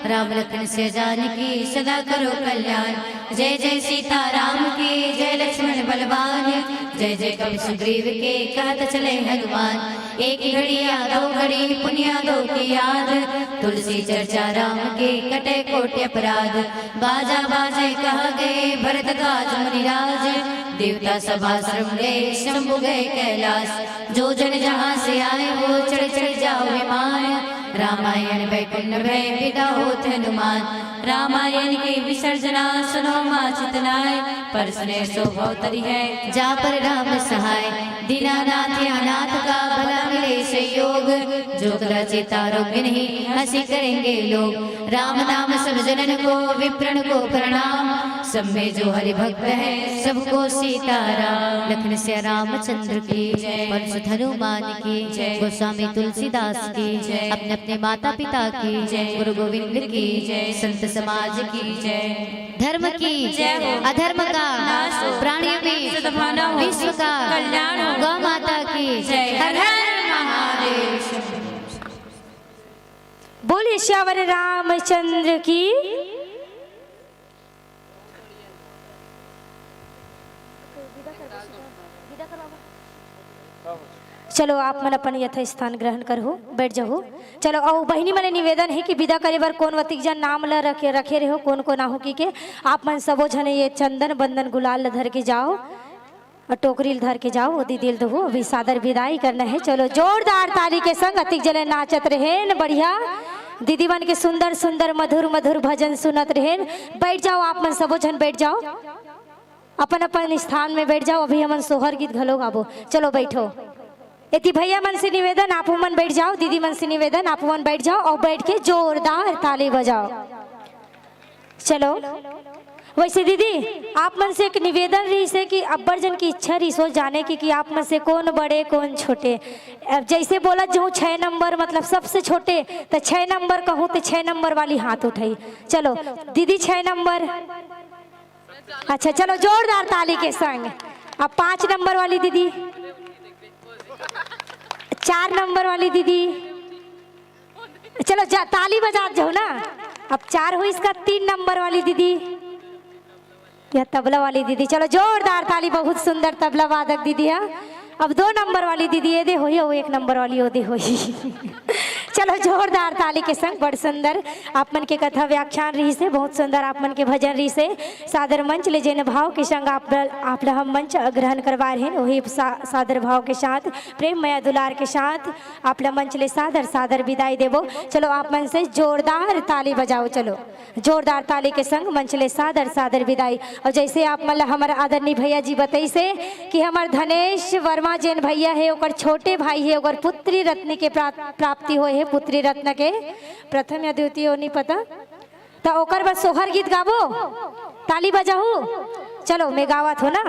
राम लखन से जानकी सदा करो कल्याण। जय जय सीता राम की, जय लक्ष्मण बलवान। जय जय कपि सुग्रीव के, कहत चले हनुमान। एक घड़िया दो घड़ी पुनिया दो की याद। तुलसी चर्चा राम के, कटे कोटि अपराध। बाजा बाजे कहा गए भरद्वाज मुनिराज। देवता सभा श्रम गए शंभु गए कैलाश। जो जन जहाँ से आए वो चढ़ चढ़ जाओ विमान। रामायण बैकुंठ भय विदा होत हनुमान। रामायण के विसर्जना सुनो माँ चितनाय। पर सुने सो भव तरी है जा पर राम सहाय। दीनानाथ या नाथ का भला मिले सहयोग। जो कदाचित आरोग्य नहीं हंसी करेंगे लोग। राम नाम सब जनन को विप्रण को प्रणाम। सब में जो हरि भक्त है सबको सीताराम। लखन से रामचंद्र की जय। परसुत हनुमान की जय। गोस्वामी तुलसीदास की जय। अपने अपने माता पिता की जय। गुरु गोविंद की जय। संत समाज की जय। धर्म की जय हो। अधर्म का नाश हो। प्राणियों में सद्भावना हो। विश्व का कल्याण हो। गौ माता की जय। हर हर महादेव। बोलिए सियावर रामचंद्र की। चलो आप मन अपन यथा स्थान ग्रहण करहु, बैठ जाहु। चलो अउ बहिनी मने निवेदन हे कि विदा करे बर कोन वतिक जन नाम ल रखे रखे रेहो, कोन कोन आहू कि के आप मन सबो झने ये चंदन बंदन गुलाल ल धर के जाओ। अउ टोकरी ल धर के जाओ, ओदी दिल दहू, अभी सादर विदाई करना हे। चलो जोरदार ताली के संग अतिक जने नाचत रहेन, बढ़िया दीदी मन के सुंदर सुंदर मधुर मधुर भजन सुनत रहेन। बैठ जाओ आप मन सबो झन बैठ जाओ, अपन अपन स्थान में बैठ जाओ। अभी हमन सोहर गीत घलो गाबो। चलो बैठो। एती भैया मन से निवेदन, आपो मन बैठ जाओ, दीदी मन से निवेदन, आपो मन बैठ जाओ अउ बैठ के जोरदार ताली बजाओ। चलो वैसे दीदी आप मन से एक निवेदन रहिस हे कि अब्बड़ जन की इच्छा रहिस हो जाने की कि आप मन से कोन बड़े कोन छोटे। अब जैसे बोलत जहूँ छः नंबर मतलब सबसे छोटे, तो छः नंबर कहूँ तो छः नंबर वाली हाथ उठाई। चलो दीदी छः नंबर। अच्छा चलो जोरदार ताली के संग। अब पाँच नंबर वाली दीदी, चार नंबर वाली दीदी, चलो जा, ताली बजात जाओ ना। अब चार हुई इसका तीन नंबर वाली दीदी या तबला वाली दीदी, चलो जोरदार ताली, बहुत सुंदर तबला वादक दीदी है। अब दो नंबर वाली दीदी ये दे होई, अउ एक नंबर वाली ओ दे होई। चलो जोरदार ताली के संग, बड़ सुंदर आप मन के कथा व्याख्यान रहिस हे, बहुत सुंदर आप मन के भजन रहिस हे। सादर मंच ले जेन भाव के संग आप आप ला हम मंच ग्रहण करवा रहे हैं, वही सा, सादर भाव के साथ, प्रेम मया दुलार के साथ आप ला मंच ले सादर सादर विदाई देबो। चलो आप मन से जोरदार ताली बजाओ, चलो जोरदार ताली के संग मंच ले सादर सादर विदाई। अउ जैसे आप मन ला हमर आदरणीय भैया जी बतइस हे कि हमर धनेश वर्मा जेन भैया हे, ओकर छोटे भाई हे, ओकर पुत्री रत्न के प्रा-, प्राप्ति होए हे, पुत्री रत्न के प्रथम या द्वितीय ओ नी पता, त ओकर बर सोहर गीत गाबो, ताली बजाहू। चलो मैं गावत हो ना।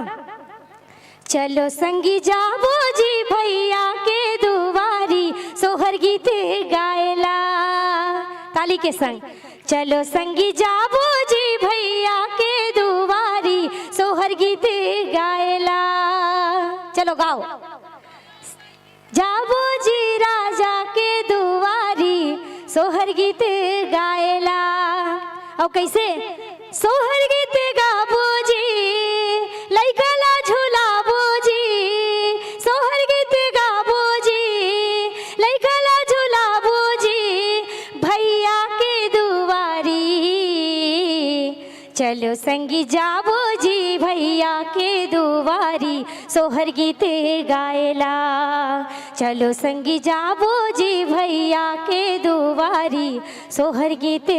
चलो संगी जाबो जी भैया के दुवारी, सोहर सोहर गीत गायला। ताली के संग चलो संगी जाबो जी भैया के दुवारी, सोहर गीत गायला। चलो गाओ। जाबो जी राजा के दुवारी, सोहर गीत गायला। अउ कइसे? सोहर गीत गाबो जी, लइका ला झुलाबो जी। सोहर गीत गाबो जी, लइका ला झुलाबो जी, भैया के दुवारी। चलो संगी जाबो जी भैया के दुवारी, सोहर गीत गायला। चलो संगी जाबो जी भैया के दुवारी, सोहर गीत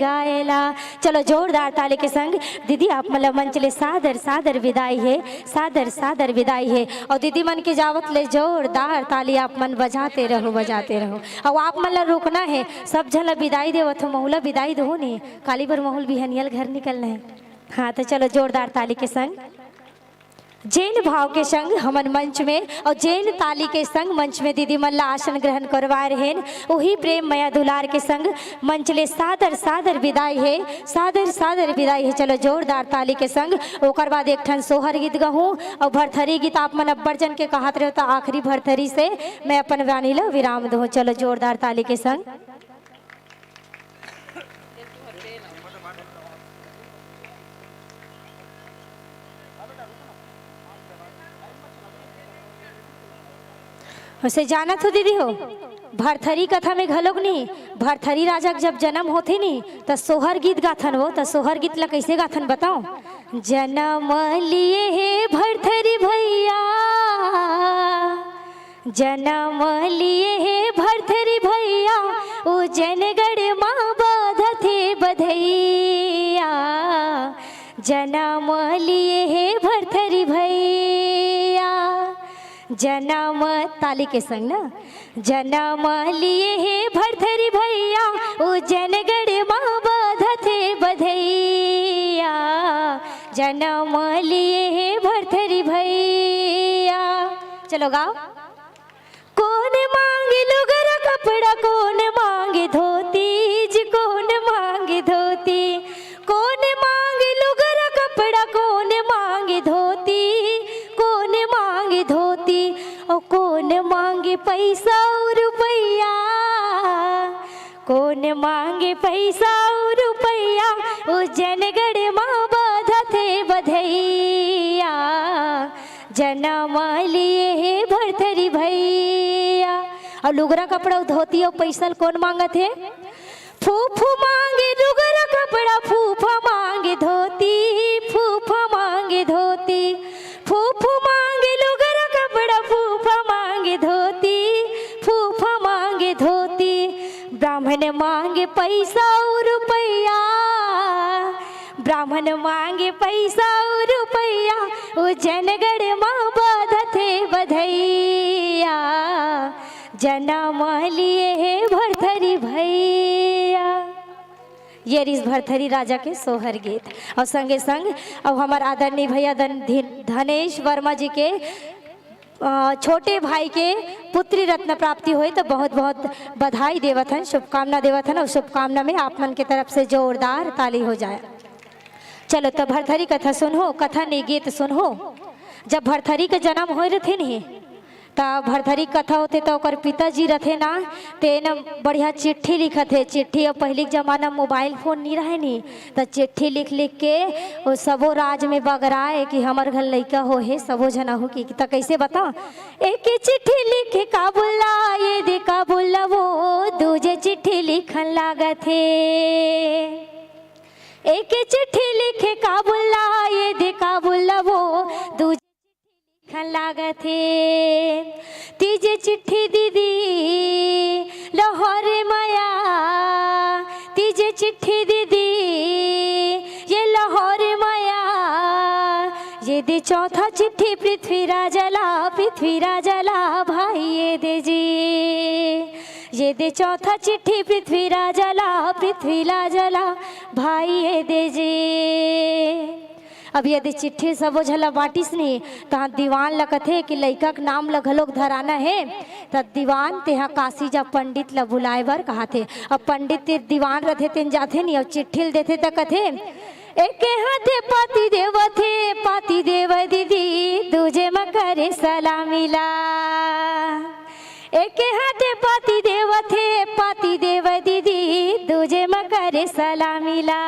गायला। चलो जोरदार ताली के संग दीदी आप मन ला मंच ले सादर सादर विदाई हे, सादर सादर विदाई हे। अउ दीदी मन के जावत ले जोरदार ताली आप मन बजाते रहो, बजाते रहो। अउ आप मन ला रुकना हे, सब झन ला विदाई देवत हो, महू ला विदाई दो नी, काली बर महू ल बिहनिया ल घर निकलना हे। हाँ, तो चलो जोरदार ताली के संग जेन भाव के संग हमन मंच में अउ जेन ताली के संग मंच में दीदी मन ला आसन ग्रहण करवाए रहेन, उही प्रेम मया दुलार के संग मंच ले सादर सादर विदाई हे, सादर सादर विदाई हे। चलो जोरदार ताली के संग ओकर बाद एक ठन सोहर गीत गहूँ अउ भरथरी गीत। आप मन अब्बड़ जन के कहत रहे, तो आखिरी भरथरी से मैं अपन वाणी ला विराम दूँ। चलो जोरदार ताली के संग। वैसे जानत हो दीदी हो, भरथरी कथा में घलोक नी, भरथरी राजा के जब जन्म होथे नी, त सोहर गीत गाथन वो। त सोहर गीत ला कइसे गाथन बताओ? जन्म लिए हे भरथरी भैया, जन्म लिए हे भरथरी भैया, उज्जैनगढ़ मा बाधथे बधैया। जन्म लिए हे भरथरी भैया, जन्म, ताली के संग ना, जन्म लिए हे भरथरी भैया, उज्जैनगढ़ मा बाधथे बधैया। जन्म लिए हे भरथरी भैया। चलो गाओ। कोन मांगे लुगरा कपड़ा, कोन मांगे धोती जी, कोन मांगे धोती। कोन मांगे लुगरा कपड़ा, कोन मांगे धोती, कोन मांगे धोती। ओ कोन मांगे पैसा अउ रुपैया, कोन मांगे पैसा अउ रुपैया, उज्जैनगढ़ मा बाधथे बधैया। जन्म लिए हे भरथरी भैया। अउ लुगरा कपड़ा अउ धोती अउ पैसा ल कोन मांगत हे? फूफू मांगे लुगरा कपड़ा, फूफा मांगे धोती, फूफा मांगे धोती। फूफू मांगे लुगरा कपड़ा, फूफा मांगे धोती, फूफा मांगे धोती। ब्राह्मण मांगे पैसा अउ रुपैया, ब्राह्मण मांगे पैसा अउ रुपैया, उज्जैनगढ़ मा बाधथे बधैया। जन्म लिए हे भरथरी भैया। ये रिहिस भरथरी राजा के सोहर गीत। अउ संगे संग अब हमर आदरणीय भैया धन-, धि-, धनेश वर्मा जी के, अ, छोटे भाई के पुत्री रत्न प्राप्ति होय, तो बहुत बहुत बधाई देवत हन, शुभकामना देवत हन, अउ शुभकामना में आप मन के तरफ से जोरदार ताली हो जाए। चलो, तो भरथरी कथा सुनहू, कथा नहीं, गीत सुनहू। जब भरथरी के जन्म होय रथे नहीं, त भरथरी कथा होथे, त ओकर पिताजी रथे ना, तेन बढ़िया चिट्ठी लिखत हे। चिट्ठी, अब पहिली के जमाना मोबाइल फोन नी रहे नी, त चिट्ठी लिख लिख के ओ सबो राज में बगराए कि हमर घर लइका हो हे, सबो झन आहू कि। त कइसे बताओ? एक चिट्ठी लिखे काबुल ला, ये दे काबुल ला वो, दूजे चिट्ठी लिखन लागत हे। एक चिट्ठी लिखे काबुल ला, ये दे काबुल ला वो, दूजे लिखन लागत हे। तीजे चिट्ठी दीदी लाहौर मया, तीजे चिट्ठी दीदी ये लाहौर मया। ये दे चौथा चिट्ठी पृथ्वीराज ला, पृथ्वीराज ला भाई ये दे जी। ये दे चौथा चिट्ठी पृथ्वीराज ला, पृथ्वीराज ला भाई ये दे जी। अब यदि चिट्ठी सबो झन ला बांटिस नी, तहाँ दीवान ला कथे कि लइका के नाम ला घलोक धराना हे, त दीवान तेहा काशी जा पंडित ला बुलाए बर कहाथे। अब पंडित तीर दीवान रथे, तेन जाथे नी, अउ चिट्ठी ल देथे त कथे, "एके हाथे पाती देवथे, पाती देव दीदी, दूजे म करे सलामी ला।" एके हाथे पाती देवथे, पाती देव दीदी, दूजे म करे सलामी ला।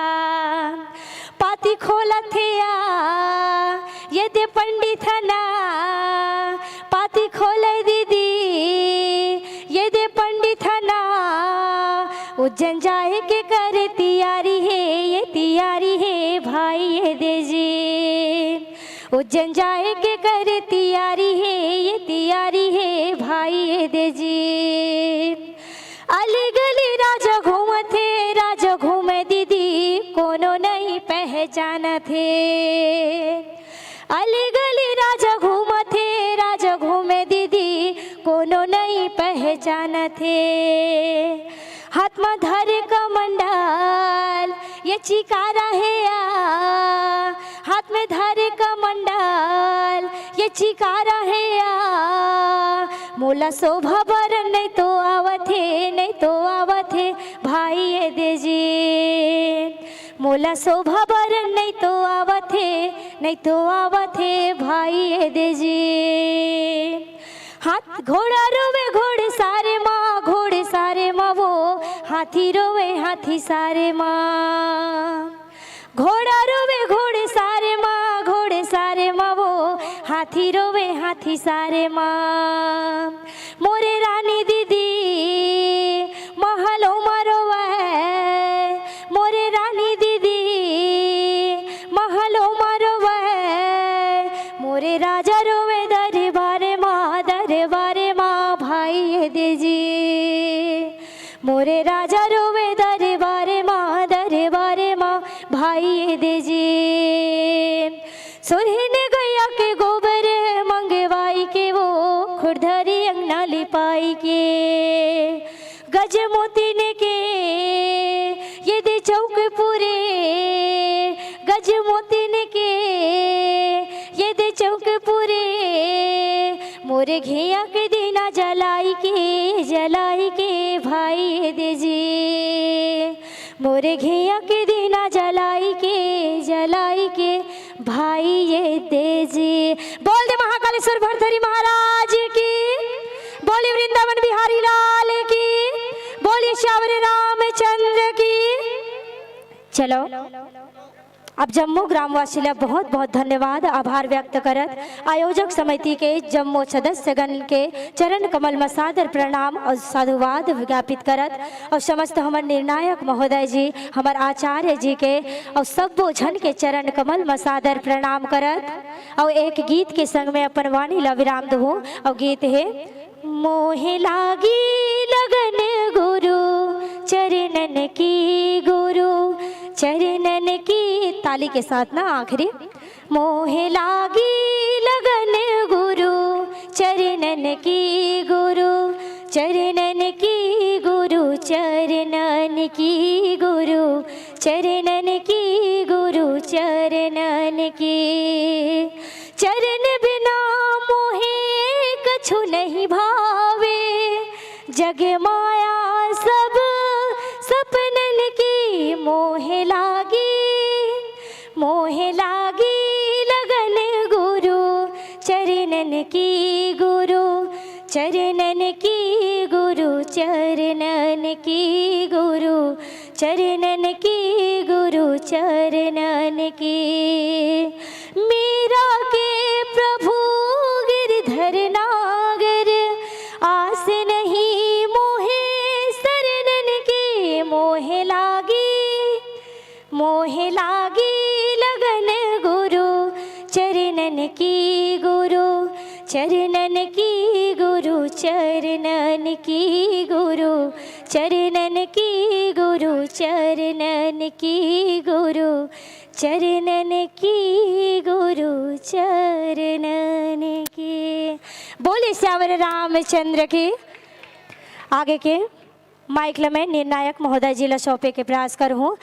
पाती खोलथे या, ये दे पंडित ह ना, पाती खोले दीदी, ये दे पंडित ह ना। उज्जैन जाए के करे तियारी हे, ये तियारी हे भाई ये दे जी। उज्जैन जाए के करे तियारी हे, ये तियारी हे भाई ये दे जी। अली गली राजा घूमथे, राजा घूमे दीदी, कोनो नहीं पहचानथे। अली गली राजा घूमथे, राजा घूमे दीदी, कोनो नहीं पहचानथे। हाथ म धरे कमंडल, ये चिकारा हे या। हाथ में धरे कमंडल, ये चिकारा हे या। मोला शोभा बरन नहीं तो आवथे, नहीं तो आवथे भाई ये दे जी। मोला शोभा बरन नहीं तो आवथे, नहीं तो आवथे भाई ये दे जी। हाथ घोड़ा रोवे घोड़े सारे माँ, घोड़े सारे माँ वो, हाथी रोवे हाथी सारे माँ। घोड़ा रोवे घोड़े सारे माँ, घोड़े सारे माँ वो, हाथी रोवे हाथी सारे माँ। मोरे रानी दीदी महलो मा रोवे, मोरे रानी दीदी महलो मा रोवे। मोरे राजा रोवे दरबार मा, दरबार मा भाई ये दे जी। मोरे राजा रोवे दरबार मा, दरबार मा भाई ये दे जी। सोरहिन गैया के गोबर मंगवाई के वो, खुरधरी अंगना लिपाई के। गज मोतिन के ये दे चौक पूरे, गज मोतिन के ये दे चौक पूरे। मोरे घेया के दीना जलाई के, जलाई के भाई ये दे जी। मोरे घेया के दीना जलाई के, जलाई के भाई ये दे जी। बोल दे महाकालेश्वर भरथरी महाराज की, बोलिए वृंदावन बिहारी लाल की, बोलिए श्यावर रामचंद्र की। चलो, अब जम्मो ग्रामवासी ला बहुत बहुत धन्यवाद, आभार व्यक्त करत, आयोजक समिति के जम्मो सदस्यगण के चरण कमल म सादर प्रणाम अउ साधुवाद ज्ञापित करत, अउ समस्त हमर निर्णायक महोदय जी, हमर आचार्य जी के अउ सब्बो झन के चरण कमल म सादर प्रणाम करत, अउ एक गीत के संग में अपन वाणी ला विराम दूहूं। अउ गीत हे मोहे लागी लगन गुरु चरणन की, गुरु चरणन की। ताली के साथ ना आखिरी। मोहे लागी लगन गुरु चरणन की, गुरु चरणन की, गुरु चरणन की, गुरु चरणन की, गुरु चरणन की। चरण बिना मोहे कछु नहीं भावे, जग माया सब सपनन की। मोहे लागी, मोहे लागी लगन गुरु चरणन की, गुरु चरणन की, गुरु चरणन की, गुरु चरणन की, गुरु चरणन की। मीरा के प्रभु गिरधर नागर, आस नहीं मोहे शरणन की। मोहे लागी, मोहे लागी लगन गुरु चरणन की, गुरु चरणन की, गुरु चरणन की, गुरु चरणन की, गुरु चरणन की, गुरु चरणन की, गुरु चरणन की। बोले श्यावर रामचंद्र की। आगे के माइक ल मैं निर्णायक महोदय जी ल सौंपे के प्रयास करहूँ।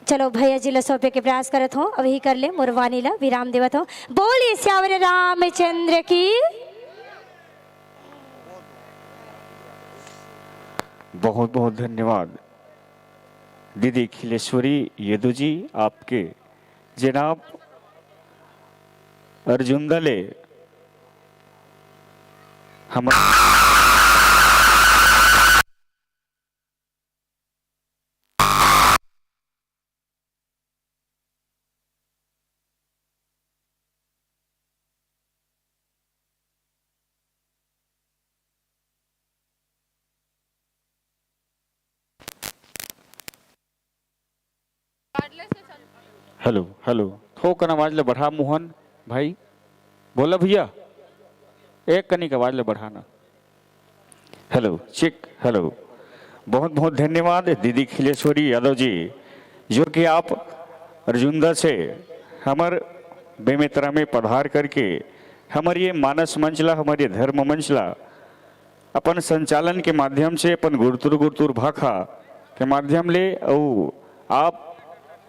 चलो भैया जी ला सौंपे के प्रयास करत हों, अभी कर ले मोर वाणी ला विराम देवत हों। बोलिए सियावर रामचंद्र की। बहुत बहुत धन्यवाद दीदी खिलेश्वरी यदु जी, आपके जनाब अर्जुन दा ले हमर हेलो, हेलो, थोकन आवाज ले बढ़ा मोहन भाई, बोला भैया, एक कनिक आवाज ले बढ़ाना। Hello, check, hello. बहुत बहुत धन्यवाद दीदी खिलेश्वरी यादव जी, जो कि आप अर्जुंदा से हमर बेमेतरा में पधार करके हमर ये मानस मंच ला, हमर ये धर्म मंच ला अपन संचालन के माध्यम से, अपन गुरतुर गुरतुर भाखा के माध्यम ले, अउ आप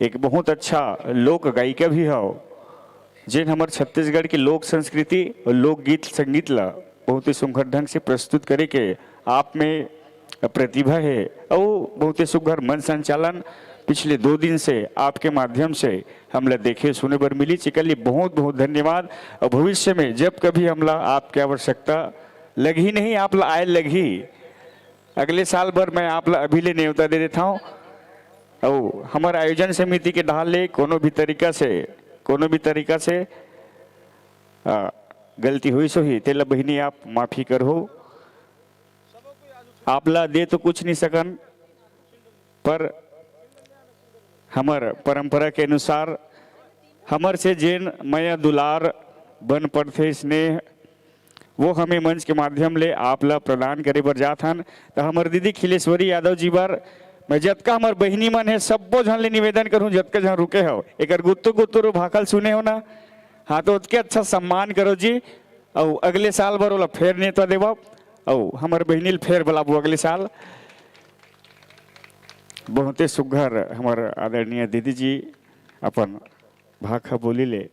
एक बहुत अच्छा लोक गायिका भी हव, जेन हमर छत्तीसगढ़ के लोक संस्कृति अउ लोकगीत संगीत ला बहुत ही सुंदर ढंग से प्रस्तुत करे के आप में प्रतिभा हे, अउ बहुत ही सुघर मंच संचालन पिछले दो दिन से आपके माध्यम से हमला देखे सुने बर मिली। जेकर लिए बहुत बहुत धन्यवाद। अउ भविष्य में जब कभी हमला आपके आवश्यकता लगही नहीं, आप ला आए लगही, अगले साल बर मैं आप ला अभी ले नेवता दे देता हूँ। अउ हमर आयोजन समिति के डहार ले कोनो भी तरीका से, कोनो भी तरीका से, आ, गलती होइस होही, तेला बहिनी आप माफी करहू। आप ला दे तो कुछ नहीं सकन, पर हमर परंपरा के अनुसार हमर से जेन मया दुलार बन पड़थे, स्नेह, वो हमें मंच के माध्यम ले आप ला प्रदान करे बर जात हन। त हमर दीदी खिलेश्वरी यादव जी बर मैं जतका हमर बहिनी मन हे, सब्बो झन ले निवेदन करूं, जतका झन रुके हव, एकर गुत्तू गुत्तू रू भाखा ल सुने हो ना, हाँ, तो ओतके अच्छा सम्मान करो जी। अउ अगले साल बर ओला फेर नेवता देवव, अउ हमर बहिनी ल फेर बलाबू अगले साल। बहुते सुघर हमर आदरणीय दीदी जी अपन भाखा बोली ले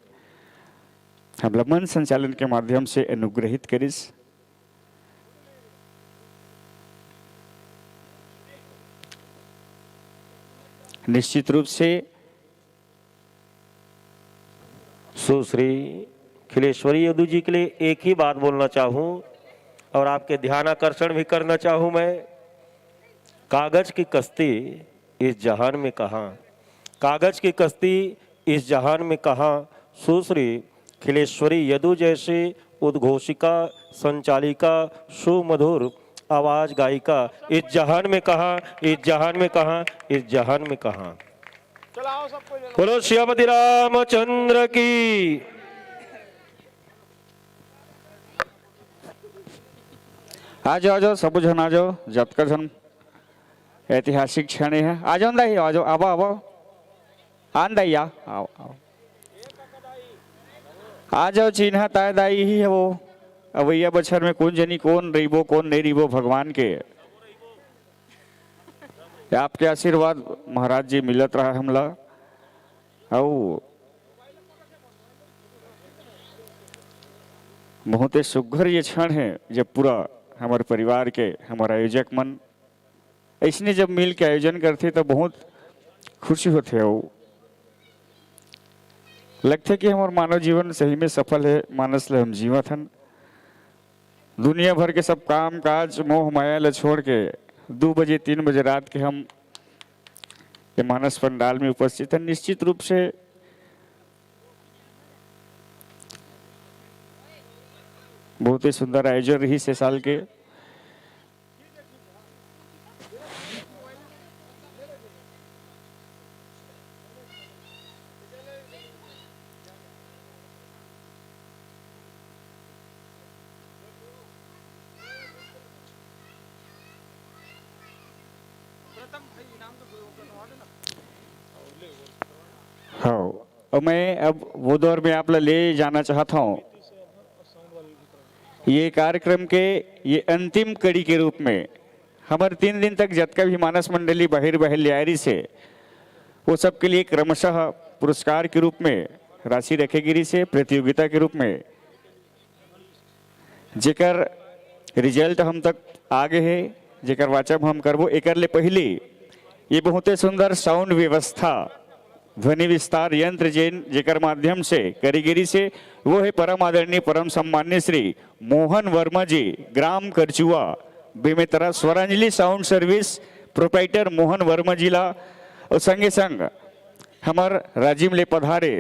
हमला मंच संचालन के माध्यम से अनुग्रहित करिस। निश्चित रूप से सुश्री खिलेश्वरी यदु जी के लिए एक ही बात बोलना चाहूँ और आपके ध्यान आकर्षण भी करना चाहूँ मैं। कागज की कश्ती इस जहान में कहाँ, कागज की कश्ती इस जहान में कहाँ, सुश्री खिलेश्वरी यदु जैसी उद्घोषिका, संचालिका, सुमधुर आवाज गायिका इस जहान में कहाँ, इस जहान में कहाँ, इस जहान में कहाँ। बोलो सियापति रामचंद्र की। आ जाओ, आ जाओ, सब झन आ जाओ, जतका झन ऐतिहासिक क्षण हे। आ जाओ दाई, आ जाओ, आवा, आवा। आन दाई, आ, आओ, आओ। आ जाओ, चिन्हा ताय दाई ही हे वो। अवइया बछर में कोन जनी कोन रहिबो, कोन नहीं रहिबो भगवान के। आपके आशीर्वाद महाराज जी मिलत रहा हमला। अउ बहुते सुघर ये क्षण हे, जब पूरा हमर परिवार के, हमर आयोजक मन अइसने जब मिल के आयोजन करथे, त बहुत खुशी होथे। अउ लगथे कि हमर मानव जीवन सही में सफल हे, मानस ले हम जीवत हन। दुनिया भर के सब काम काज, मोह माया ल छोड़ के दू बजे, तीन बजे रात के हम ये मानस पंडाल में उपस्थित हन। निश्चित रूप से बहुत ही सुंदर आयोजन रहिस ए साल के। हाँ, और मैं अब वो दौर में आप ला ले जाना चाहता हूँ। ये कार्यक्रम के ये अंतिम कड़ी के रूप में हमर तीन दिन तक जतका भी मानस मंडली बाहिर बाहिर ले आय रहिस हे, वो सबके लिए क्रमशः पुरस्कार के रूप में राशि रखे गिरी से प्रतियोगिता के रूप में जेकर रिजल्ट हम तक आ गए हे, जेकर वाचन हम करबो, एकर ले पहली ये बहुते सुंदर साउंड व्यवस्था, ध्वनि विस्तार यंत्र जेन जेकर माध्यम से करी गिरी से, वो है परम आदरणीय परम सम्मान्य श्री मोहन वर्मा जी, ग्राम Karchua, Bemetara, Swaranjali sound service proprietor Mohan Verma ji ला, और संगे संग हमर राजिम ले पधारे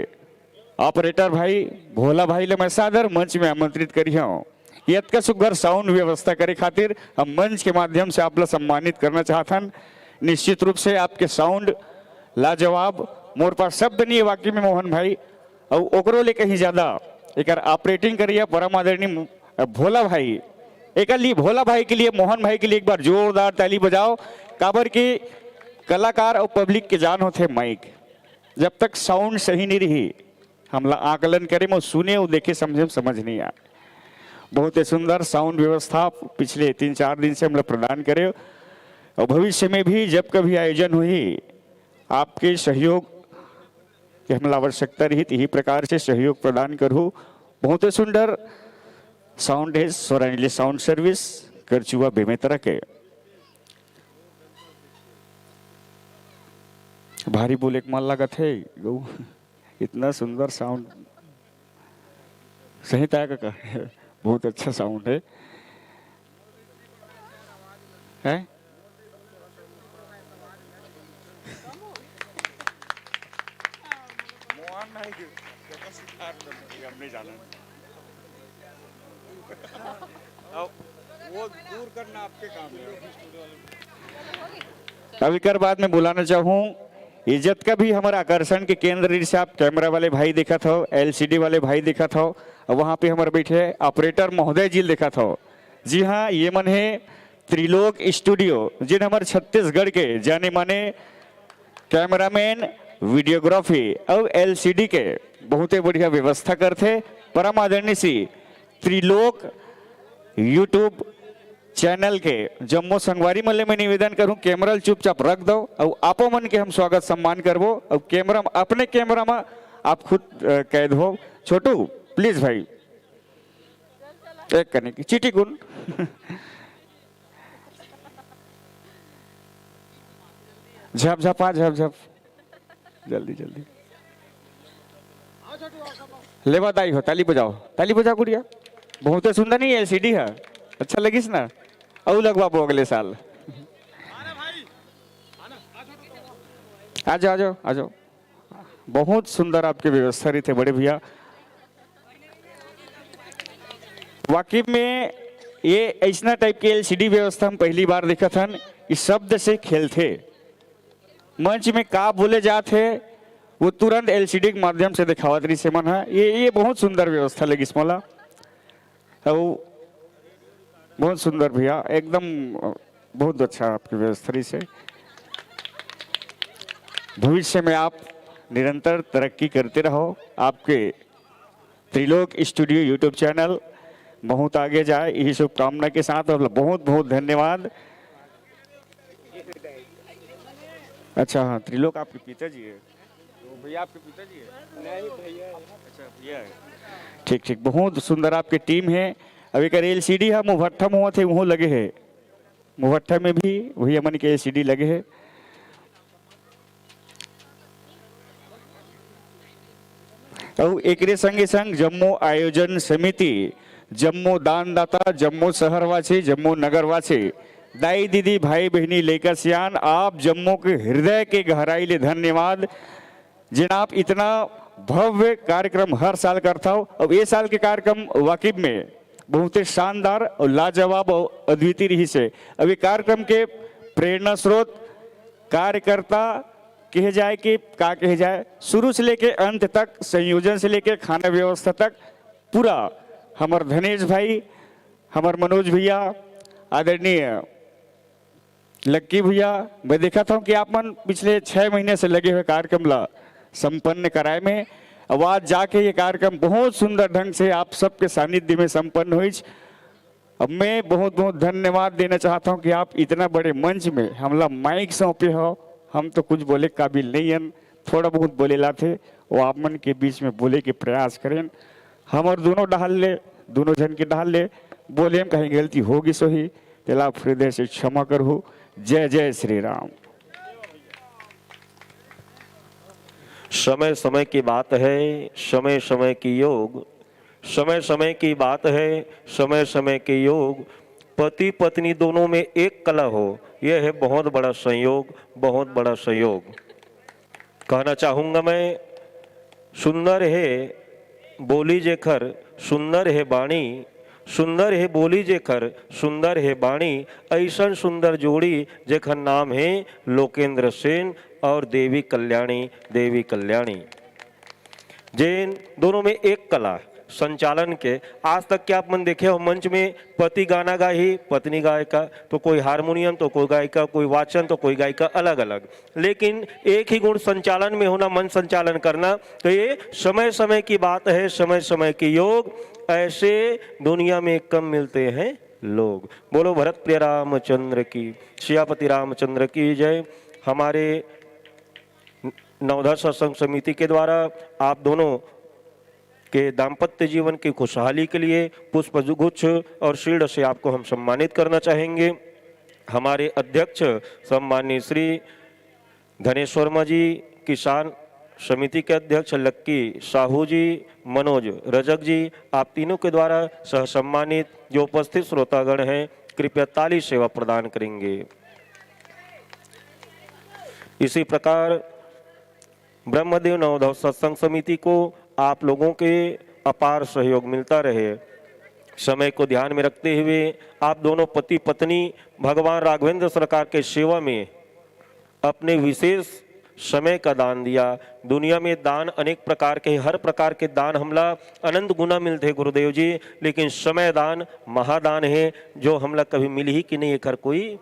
ऑपरेटर भाई भोला भाई ले मैं सादर मंच में आमंत्रित करी हूँ। ये अतका सुघर साउंड व्यवस्था करे खातिर हम मंच के माध्यम से आप ला सम्मानित करना चाहत हन। निश्चित रूप से आपके साउंड लाजवाब, मोर पास शब्द नहीं है वाकई में मोहन भाई, और ओकरो ले कहीं ज्यादा एकर ऑपरेटिंग करिया परम आदरणीय भोला भाई। एकर लिए, भोला भाई के लिए, मोहन भाई के लिए एक बार जोरदार ताली बजाओ, काबर कि कलाकार और पब्लिक के जान होथे माइक। जब तक साउंड सही नहीं रही, हमला आकलन करे में, सुने और देखे, समझे में समझ नहीं आए। बहुत ही सुंदर साउंड व्यवस्था पिछले तीन चार दिन से हमला प्रदान करे, और भविष्य में भी जब कभी आयोजन हुई, आपके सहयोग के हमला आवश्यकता रही, तो यही प्रकार से सहयोग प्रदान करू। बहुत ही सुंदर साउंड है, स्वरांजलि साउंड सर्विस करचुआ बेमेतरा के। भारी बोले के मन लागत है, गऊ। इतना सुंदर साउंड। सही तय का, बहुत अच्छा साउंड है। हैं? मोहन भाई, हम नहीं जाना। अब वो दूर करना आपके काम है। अब एकर बाद में बुलाना चाहूँ, ये जतका भी हमर आकर्षण के केंद्र, जैसे आप कैमरा वाले भाई देखत हो, एलसीडी वाले भाई देखत हो, और वहाँ पे हमर बैठे ऑपरेटर महोदय जी देखत हो। जी हाँ, ये मन है त्रिलोक स्टूडियो, जिन हमर छत्तीसगढ़ के जाने माने कैमरामैन, वीडियोग्राफी और एलसीडी के बहुते बढ़िया व्यवस्था करथे। परम आदरणीय श्री त्रिलोक YouTube चैनल के जम्मो संगवारी मन ले मैं निवेदन करूं, कैमरा ल चुपचाप रख दो और आपो मन के हम स्वागत सम्मान करबो। और कैमरा म, अपने कैमरा में आप खुद, अ, कैद हो। छोटू, प्लीज भाई, एक कने की चीटी गुन। झप झपा, झप झप, जल्दी जल्दी। लेवा दाई हो, ताली बजाओ, ताली बजाओ गुड़िया। बहुते सुंदर नहीं एलसीडी है, अच्छा लगिस ना? अउ लगवाबो अगले साल। आ जाओ, आ जाओ, आ जाओ। बहुत सुंदर आपके व्यवस्था रहिथे बड़े भैया। वाकई में ये ऐसना टाइप के एलसीडी व्यवस्था हम पहली बार देखत हन। इस शब्द से खेलथे, मंच में का बोले जात हे, वो तुरंत एलसीडी के माध्यम से दिखावत रहिस हे मन ह। ये, ये बहुत सुंदर व्यवस्था लगिस मोला। अउ बहुत सुंदर भैया, एकदम, अ, बहुत अच्छा आपकी व्यवस्था रहिस हे। भविष्य में आप निरंतर तरक्की करते रहो, आपके त्रिलोक स्टूडियो YouTube चैनल बहुत आगे जाए, यही शुभकामना के साथ। और बहुत बहुत धन्यवाद। अच्छा, हाँ, त्रिलोक आपके पिताजी है? वो भैया आपके पिताजी है? नहीं भैया। अच्छा, भैया है। ठीक, ठीक, बहुत सुंदर आपके टीम है। अब एक एलसीडी है, मुभट्ठा में होत हे, वहू लगे है। मुभट्ठा में भी वही हमन के एलसीडी लगे है। अउ एकरे संगे संग जम्मो आयोजन समिति, जम्मो दानदाता, जम्मो शहरवासी, जम्मो नगरवासी, दाई दीदी, भाई बहिनी, लइका सियान, आप जम्मो के हृदय के गहराई ले धन्यवाद, जेन आप इतना भव्य कार्यक्रम हर साल करथव। अब ये साल के कार्यक्रम वाकई में बहुते शानदार और लाजवाब और अद्वितीय रहिस हे। अब ये कार्यक्रम के प्रेरणा स्रोत, कार्यकर्ता कहे जाए कि का कहे जाए, शुरू से लेके अंत तक, संयोजन से लेके खाना व्यवस्था तक, पूरा हमर धनेश भाई, हमर मनोज भैया, आदरणीय लक्की भैया, मैं देखत हूँ कि आप मन पिछले छह महीने से लगे हुए कार्यक्रम ला संपन्न कराए में। अब आज जाके ये कार्यक्रम बहुत सुंदर ढंग से आप सबके सानिध्य में संपन्न हुई। अब मैं बहुत बहुत धन्यवाद देना चाहता हूँ कि आप इतना बड़े मंच में हमला माइक सौंपे हो, हम तो कुछ बोले काबिल नहीं हन, थोड़ा बहुत बोले लाथे, वो आप मन के बीच में बोले के प्रयास करें। हमर दोनों डहार ले, दोनों झन के डहार ले बोले में कहीं गलती हो गिस होही, तेला आप हृदय से क्षमा करहू। जय जय श्री राम। समय समय की बात है, समय समय की योग, समय समय की बात है, समय समय के योग। पति पत्नी दोनों में एक कला हो, यह है बहुत बड़ा संयोग, बहुत बड़ा संयोग। कहना चाहूँगा मैं, सुंदर है बोली जेखर, सुंदर है बाणी, सुंदर है बोली जेखर, सुंदर है बाणी। ऐसन सुंदर जोड़ी जेखर नाम है लोकेंद्र सेन और देवी कल्याणी, देवी कल्याणी। जेन दोनों में एक कला संचालन के, आज तक के आप मन देखे हो, मंच में पति गाना गाही, पत्नी गायिका, तो कोई हारमोनियम, तो कोई गायिका, कोई वाचन, तो कोई गायिका, अलग अलग, लेकिन एक ही गुण संचालन में होना, मंच संचालन करना। तो ये समय समय की बात है, समय समय के योग, ऐसे दुनिया में कम मिलते हैं लोग। बोलो भरत प्रिय रामचंद्र की, सियापति रामचंद्र की जय। हमारे नवधा सत्संग समिति के द्वारा आप दोनों के दाम्पत्य जीवन की खुशहाली के लिए पुष्प गुच्छ और शील्ड से आपको हम सम्मानित करना चाहेंगे। हमारे अध्यक्ष सम्माननीय श्री धनेश वर्मा जी, किसान समिति के अध्यक्ष लक्की साहू जी, मनोज रजक जी, आप तीनों के द्वारा सह सम्मानित जो उपस्थित श्रोतागण हैं, कृपया ताली सेवा प्रदान करेंगे। इसी प्रकार ब्रह्मदेव नवोदय सत्संग समिति को आप लोगों के अपार सहयोग मिलता रहे। समय को ध्यान में रखते हुए आप दोनों पति पत्नी भगवान राघवेंद्र सरकार के सेवा में अपने विशेष समय का दान दिया। दुनिया में दान अनेक प्रकार के, हर प्रकार के दान हमला अनंत गुना मिलते गुरुदेव जी, लेकिन समय दान महादान है, जो हमला कभी मिल ही कि नहीं, एकर कोई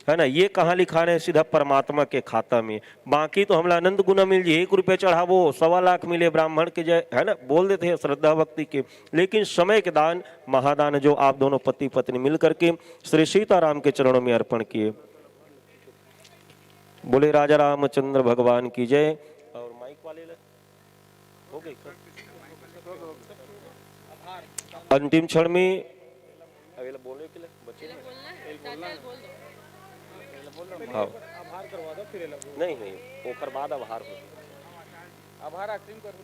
है ना, ये कहाँ लिखा है? सीधा परमात्मा के खाता में। बाकी तो हमला अनंत गुना मिल जी, एक रुपया चढ़ावो, सवा लाख मिले ब्राह्मण के जय, है ना, बोल देते हैं श्रद्धा भक्ति के। लेकिन समय के दान महादान, जो आप दोनों पति पत्नी मिल करके श्री सीताराम के चरणों में अर्पण किए। बोले राजा रामचंद्र भगवान की जय। और माइक वाले ल-, हो गई। अंतिम क्षण में हाँ। नहीं, नहीं, ओकर बाद आभार हो। आभार आखिरी में करूँ।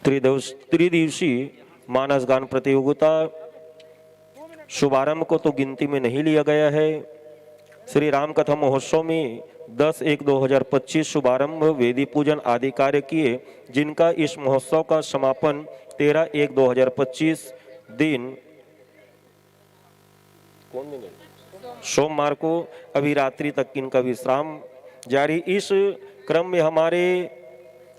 त्रिदिवस-, त्रिदिवसीय मानस गान प्रतियोगिता शुभारंभ को तो गिनती में नहीं लिया गया है। श्री राम कथा महोत्सव में दस एक दो हज़ार पच्चीस शुभारंभ, वेदी पूजन आदि कार्य किए, जिनका इस महोत्सव का समापन तेरह एक दो हज़ार पच्चीस दिन, कौन दिन है? सोमवार को अभी रात्रि तक इनका विश्राम जारी। इस क्रम में हमारे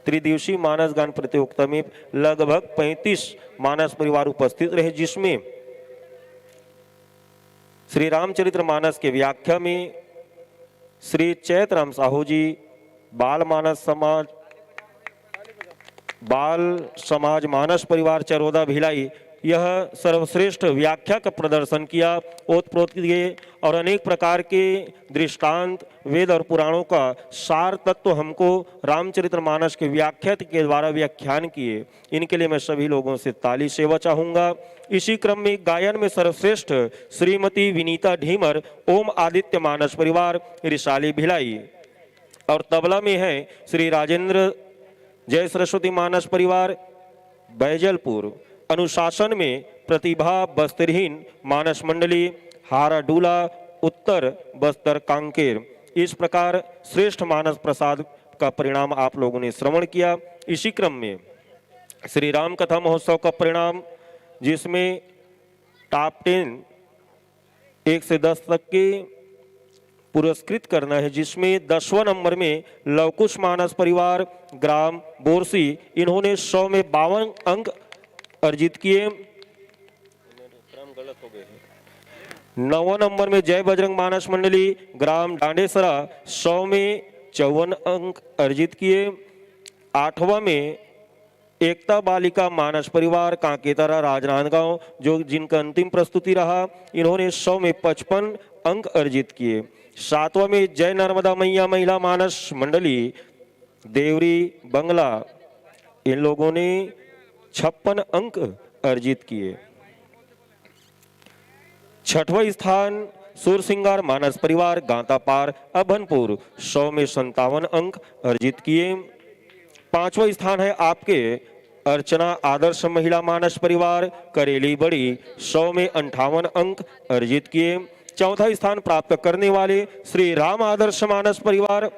त्रिदिवसीय मानस गान प्रतियोगिता में लगभग पैंतीस मानस परिवार उपस्थित रहे, जिसमें श्री रामचरित्र मानस के व्याख्या में श्री चैतराम साहू जी, बाल मानस समाज, बाल समाज मानस परिवार चरोदा भिलाई, यह सर्वश्रेष्ठ व्याख्या का प्रदर्शन किया। ओतप्रोत किए और अनेक प्रकार के दृष्टांत, वेद और पुराणों का सार तत्व हमको रामचरित्र मानस के व्याख्या के द्वारा व्याख्यान किए। इनके लिए मैं सभी लोगों से ताली सेवा चाहूँगा। इसी क्रम में गायन में सर्वश्रेष्ठ श्रीमती विनीता ढीमर, ओम आदित्य मानस परिवार, रिसाली भिलाई, और तबला में है श्री राजेंद्र जय सरस्वती मानस परिवार, बैजलपुर। अनुशासन में प्रतिभा बस्तिरहीन मानस मंडली, हाराडूला, उत्तर बस्तर कांकेर। इस प्रकार श्रेष्ठ मानस प्रसाद का परिणाम आप लोगों ने श्रवण किया। इसी क्रम में श्री राम कथा महोत्सव का परिणाम, जिसमें टॉप टेन, एक से दस तक के पुरस्कृत करना है, जिसमें दसवां नंबर में लवकुश मानस परिवार, ग्राम बोरसी, इन्होंने सौ में बावन अंक अर्जित किए। नौवां नंबर में जय बजरंग मानस मंडली, ग्राम डांडेसरा, सौ में चौवन अंक अर्जित किए। आठवां में एकता बालिका मानस परिवार कांकेतरा राजनांदगांव, जो जिनका अंतिम प्रस्तुति रहा, इन्होंने सौ में पचपन अंक अर्जित किए। सातवां में जय नर्मदा मैया महिला मानस मंडली देवरी बंगला, इन लोगों ने छप्पन अंक अर्जित किए। छठवां स्थान सुरसिंगार मानस परिवार गांतापार अभनपुर, सौ में संतावन अंक अर्जित किए। पांचवा स्थान है आपके अर्चना आदर्श महिला मानस परिवार करेली बड़ी, सौ में अंठावन अंक अर्जित किए। चौथा स्थान प्राप्त करने वाले श्री राम आदर्श मानस परिवार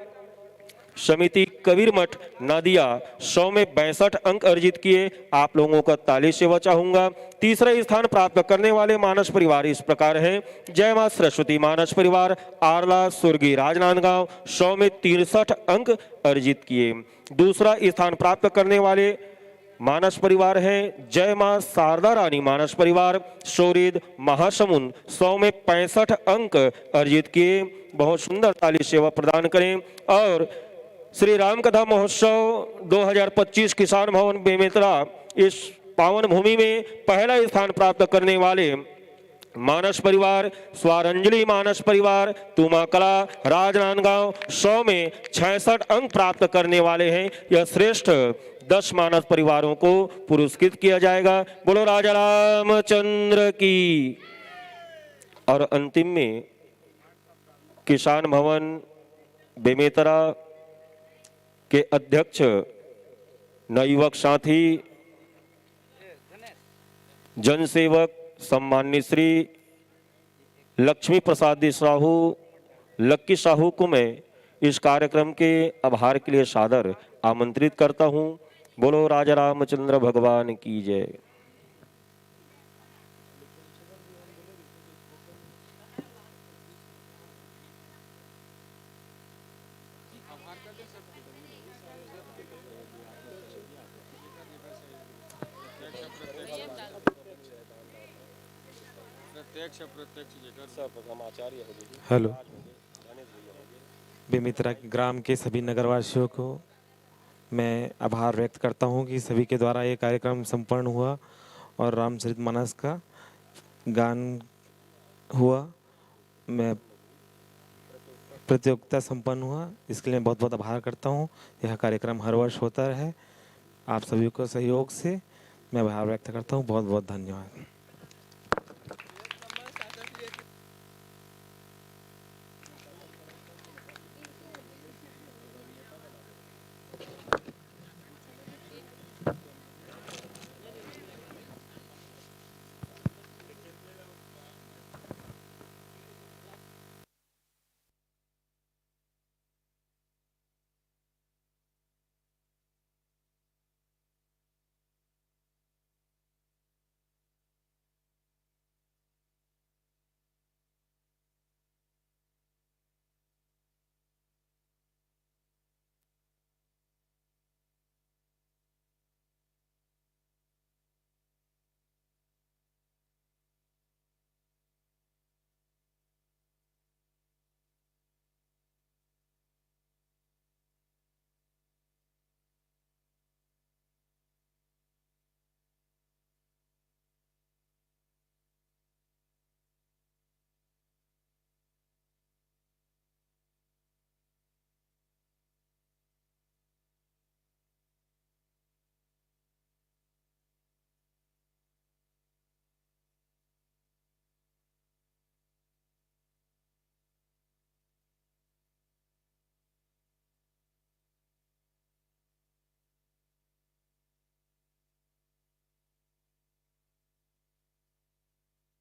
समिति कबीर मठ नदिया, सौ में बैसठ अंक अर्जित किए। आप लोगों का ताली सेवा चाहूंगा। तीसरा स्थान प्राप्त करने वाले मानस परिवार इस प्रकार हैं: जय मां सरस्वती मानस परिवार आरला सुरगी राजनांदगांव, सौ में तिरसठ अंक अर्जित किए। दूसरा स्थान प्राप्त करने वाले मानस परिवार हैं जय मां शारदा रानी मानस परिवार, शोरीद महासमुंद, सौ में पैंसठ अंक अर्जित किए। बहुत सुंदर ताली सेवा प्रदान करें। और श्री राम कथा महोत्सव दो हज़ार पच्चीस किसान भवन बेमेतरा, इस पावन भूमि में पहला स्थान प्राप्त करने वाले मानस परिवार, स्वारंजलि मानस परिवार, तुमाकला, राजनांदगांव, सौ में छियासठ अंक प्राप्त करने वाले हैं। यह श्रेष्ठ दस मानस परिवारों को पुरस्कृत किया जाएगा। बोलो राजा रामचंद्र की। और अंतिम में किसान भवन बेमेतरा के अध्यक्ष, नवयुवक साथी, जनसेवक सम्माननीय श्री लक्ष्मी प्रसाद साहू, लक्की साहू को मैं इस कार्यक्रम के आभार के लिए सादर आमंत्रित करता हूं। बोलो राजा रामचंद्र भगवान की जय। प्रत्यक्ष अप्रत्यक्ष जेकर सब हम आचार्य हो गए। हेलो। बेमेतरा ग्राम के सभी नगरवासियों को मैं आभार व्यक्त करता हूँ कि सभी के द्वारा ये कार्यक्रम संपन्न हुआ और रामचरित मानस का गान हुआ। मैं प्रतियोगिता संपन्न हुआ, इसके लिए बहुत बहुत आभार करता हूँ। यह कार्यक्रम हर वर्ष होता रहे। आप सभी को सहयोग से मैं आभार व्यक्त करता हूँ। बहुत बहुत धन्यवाद।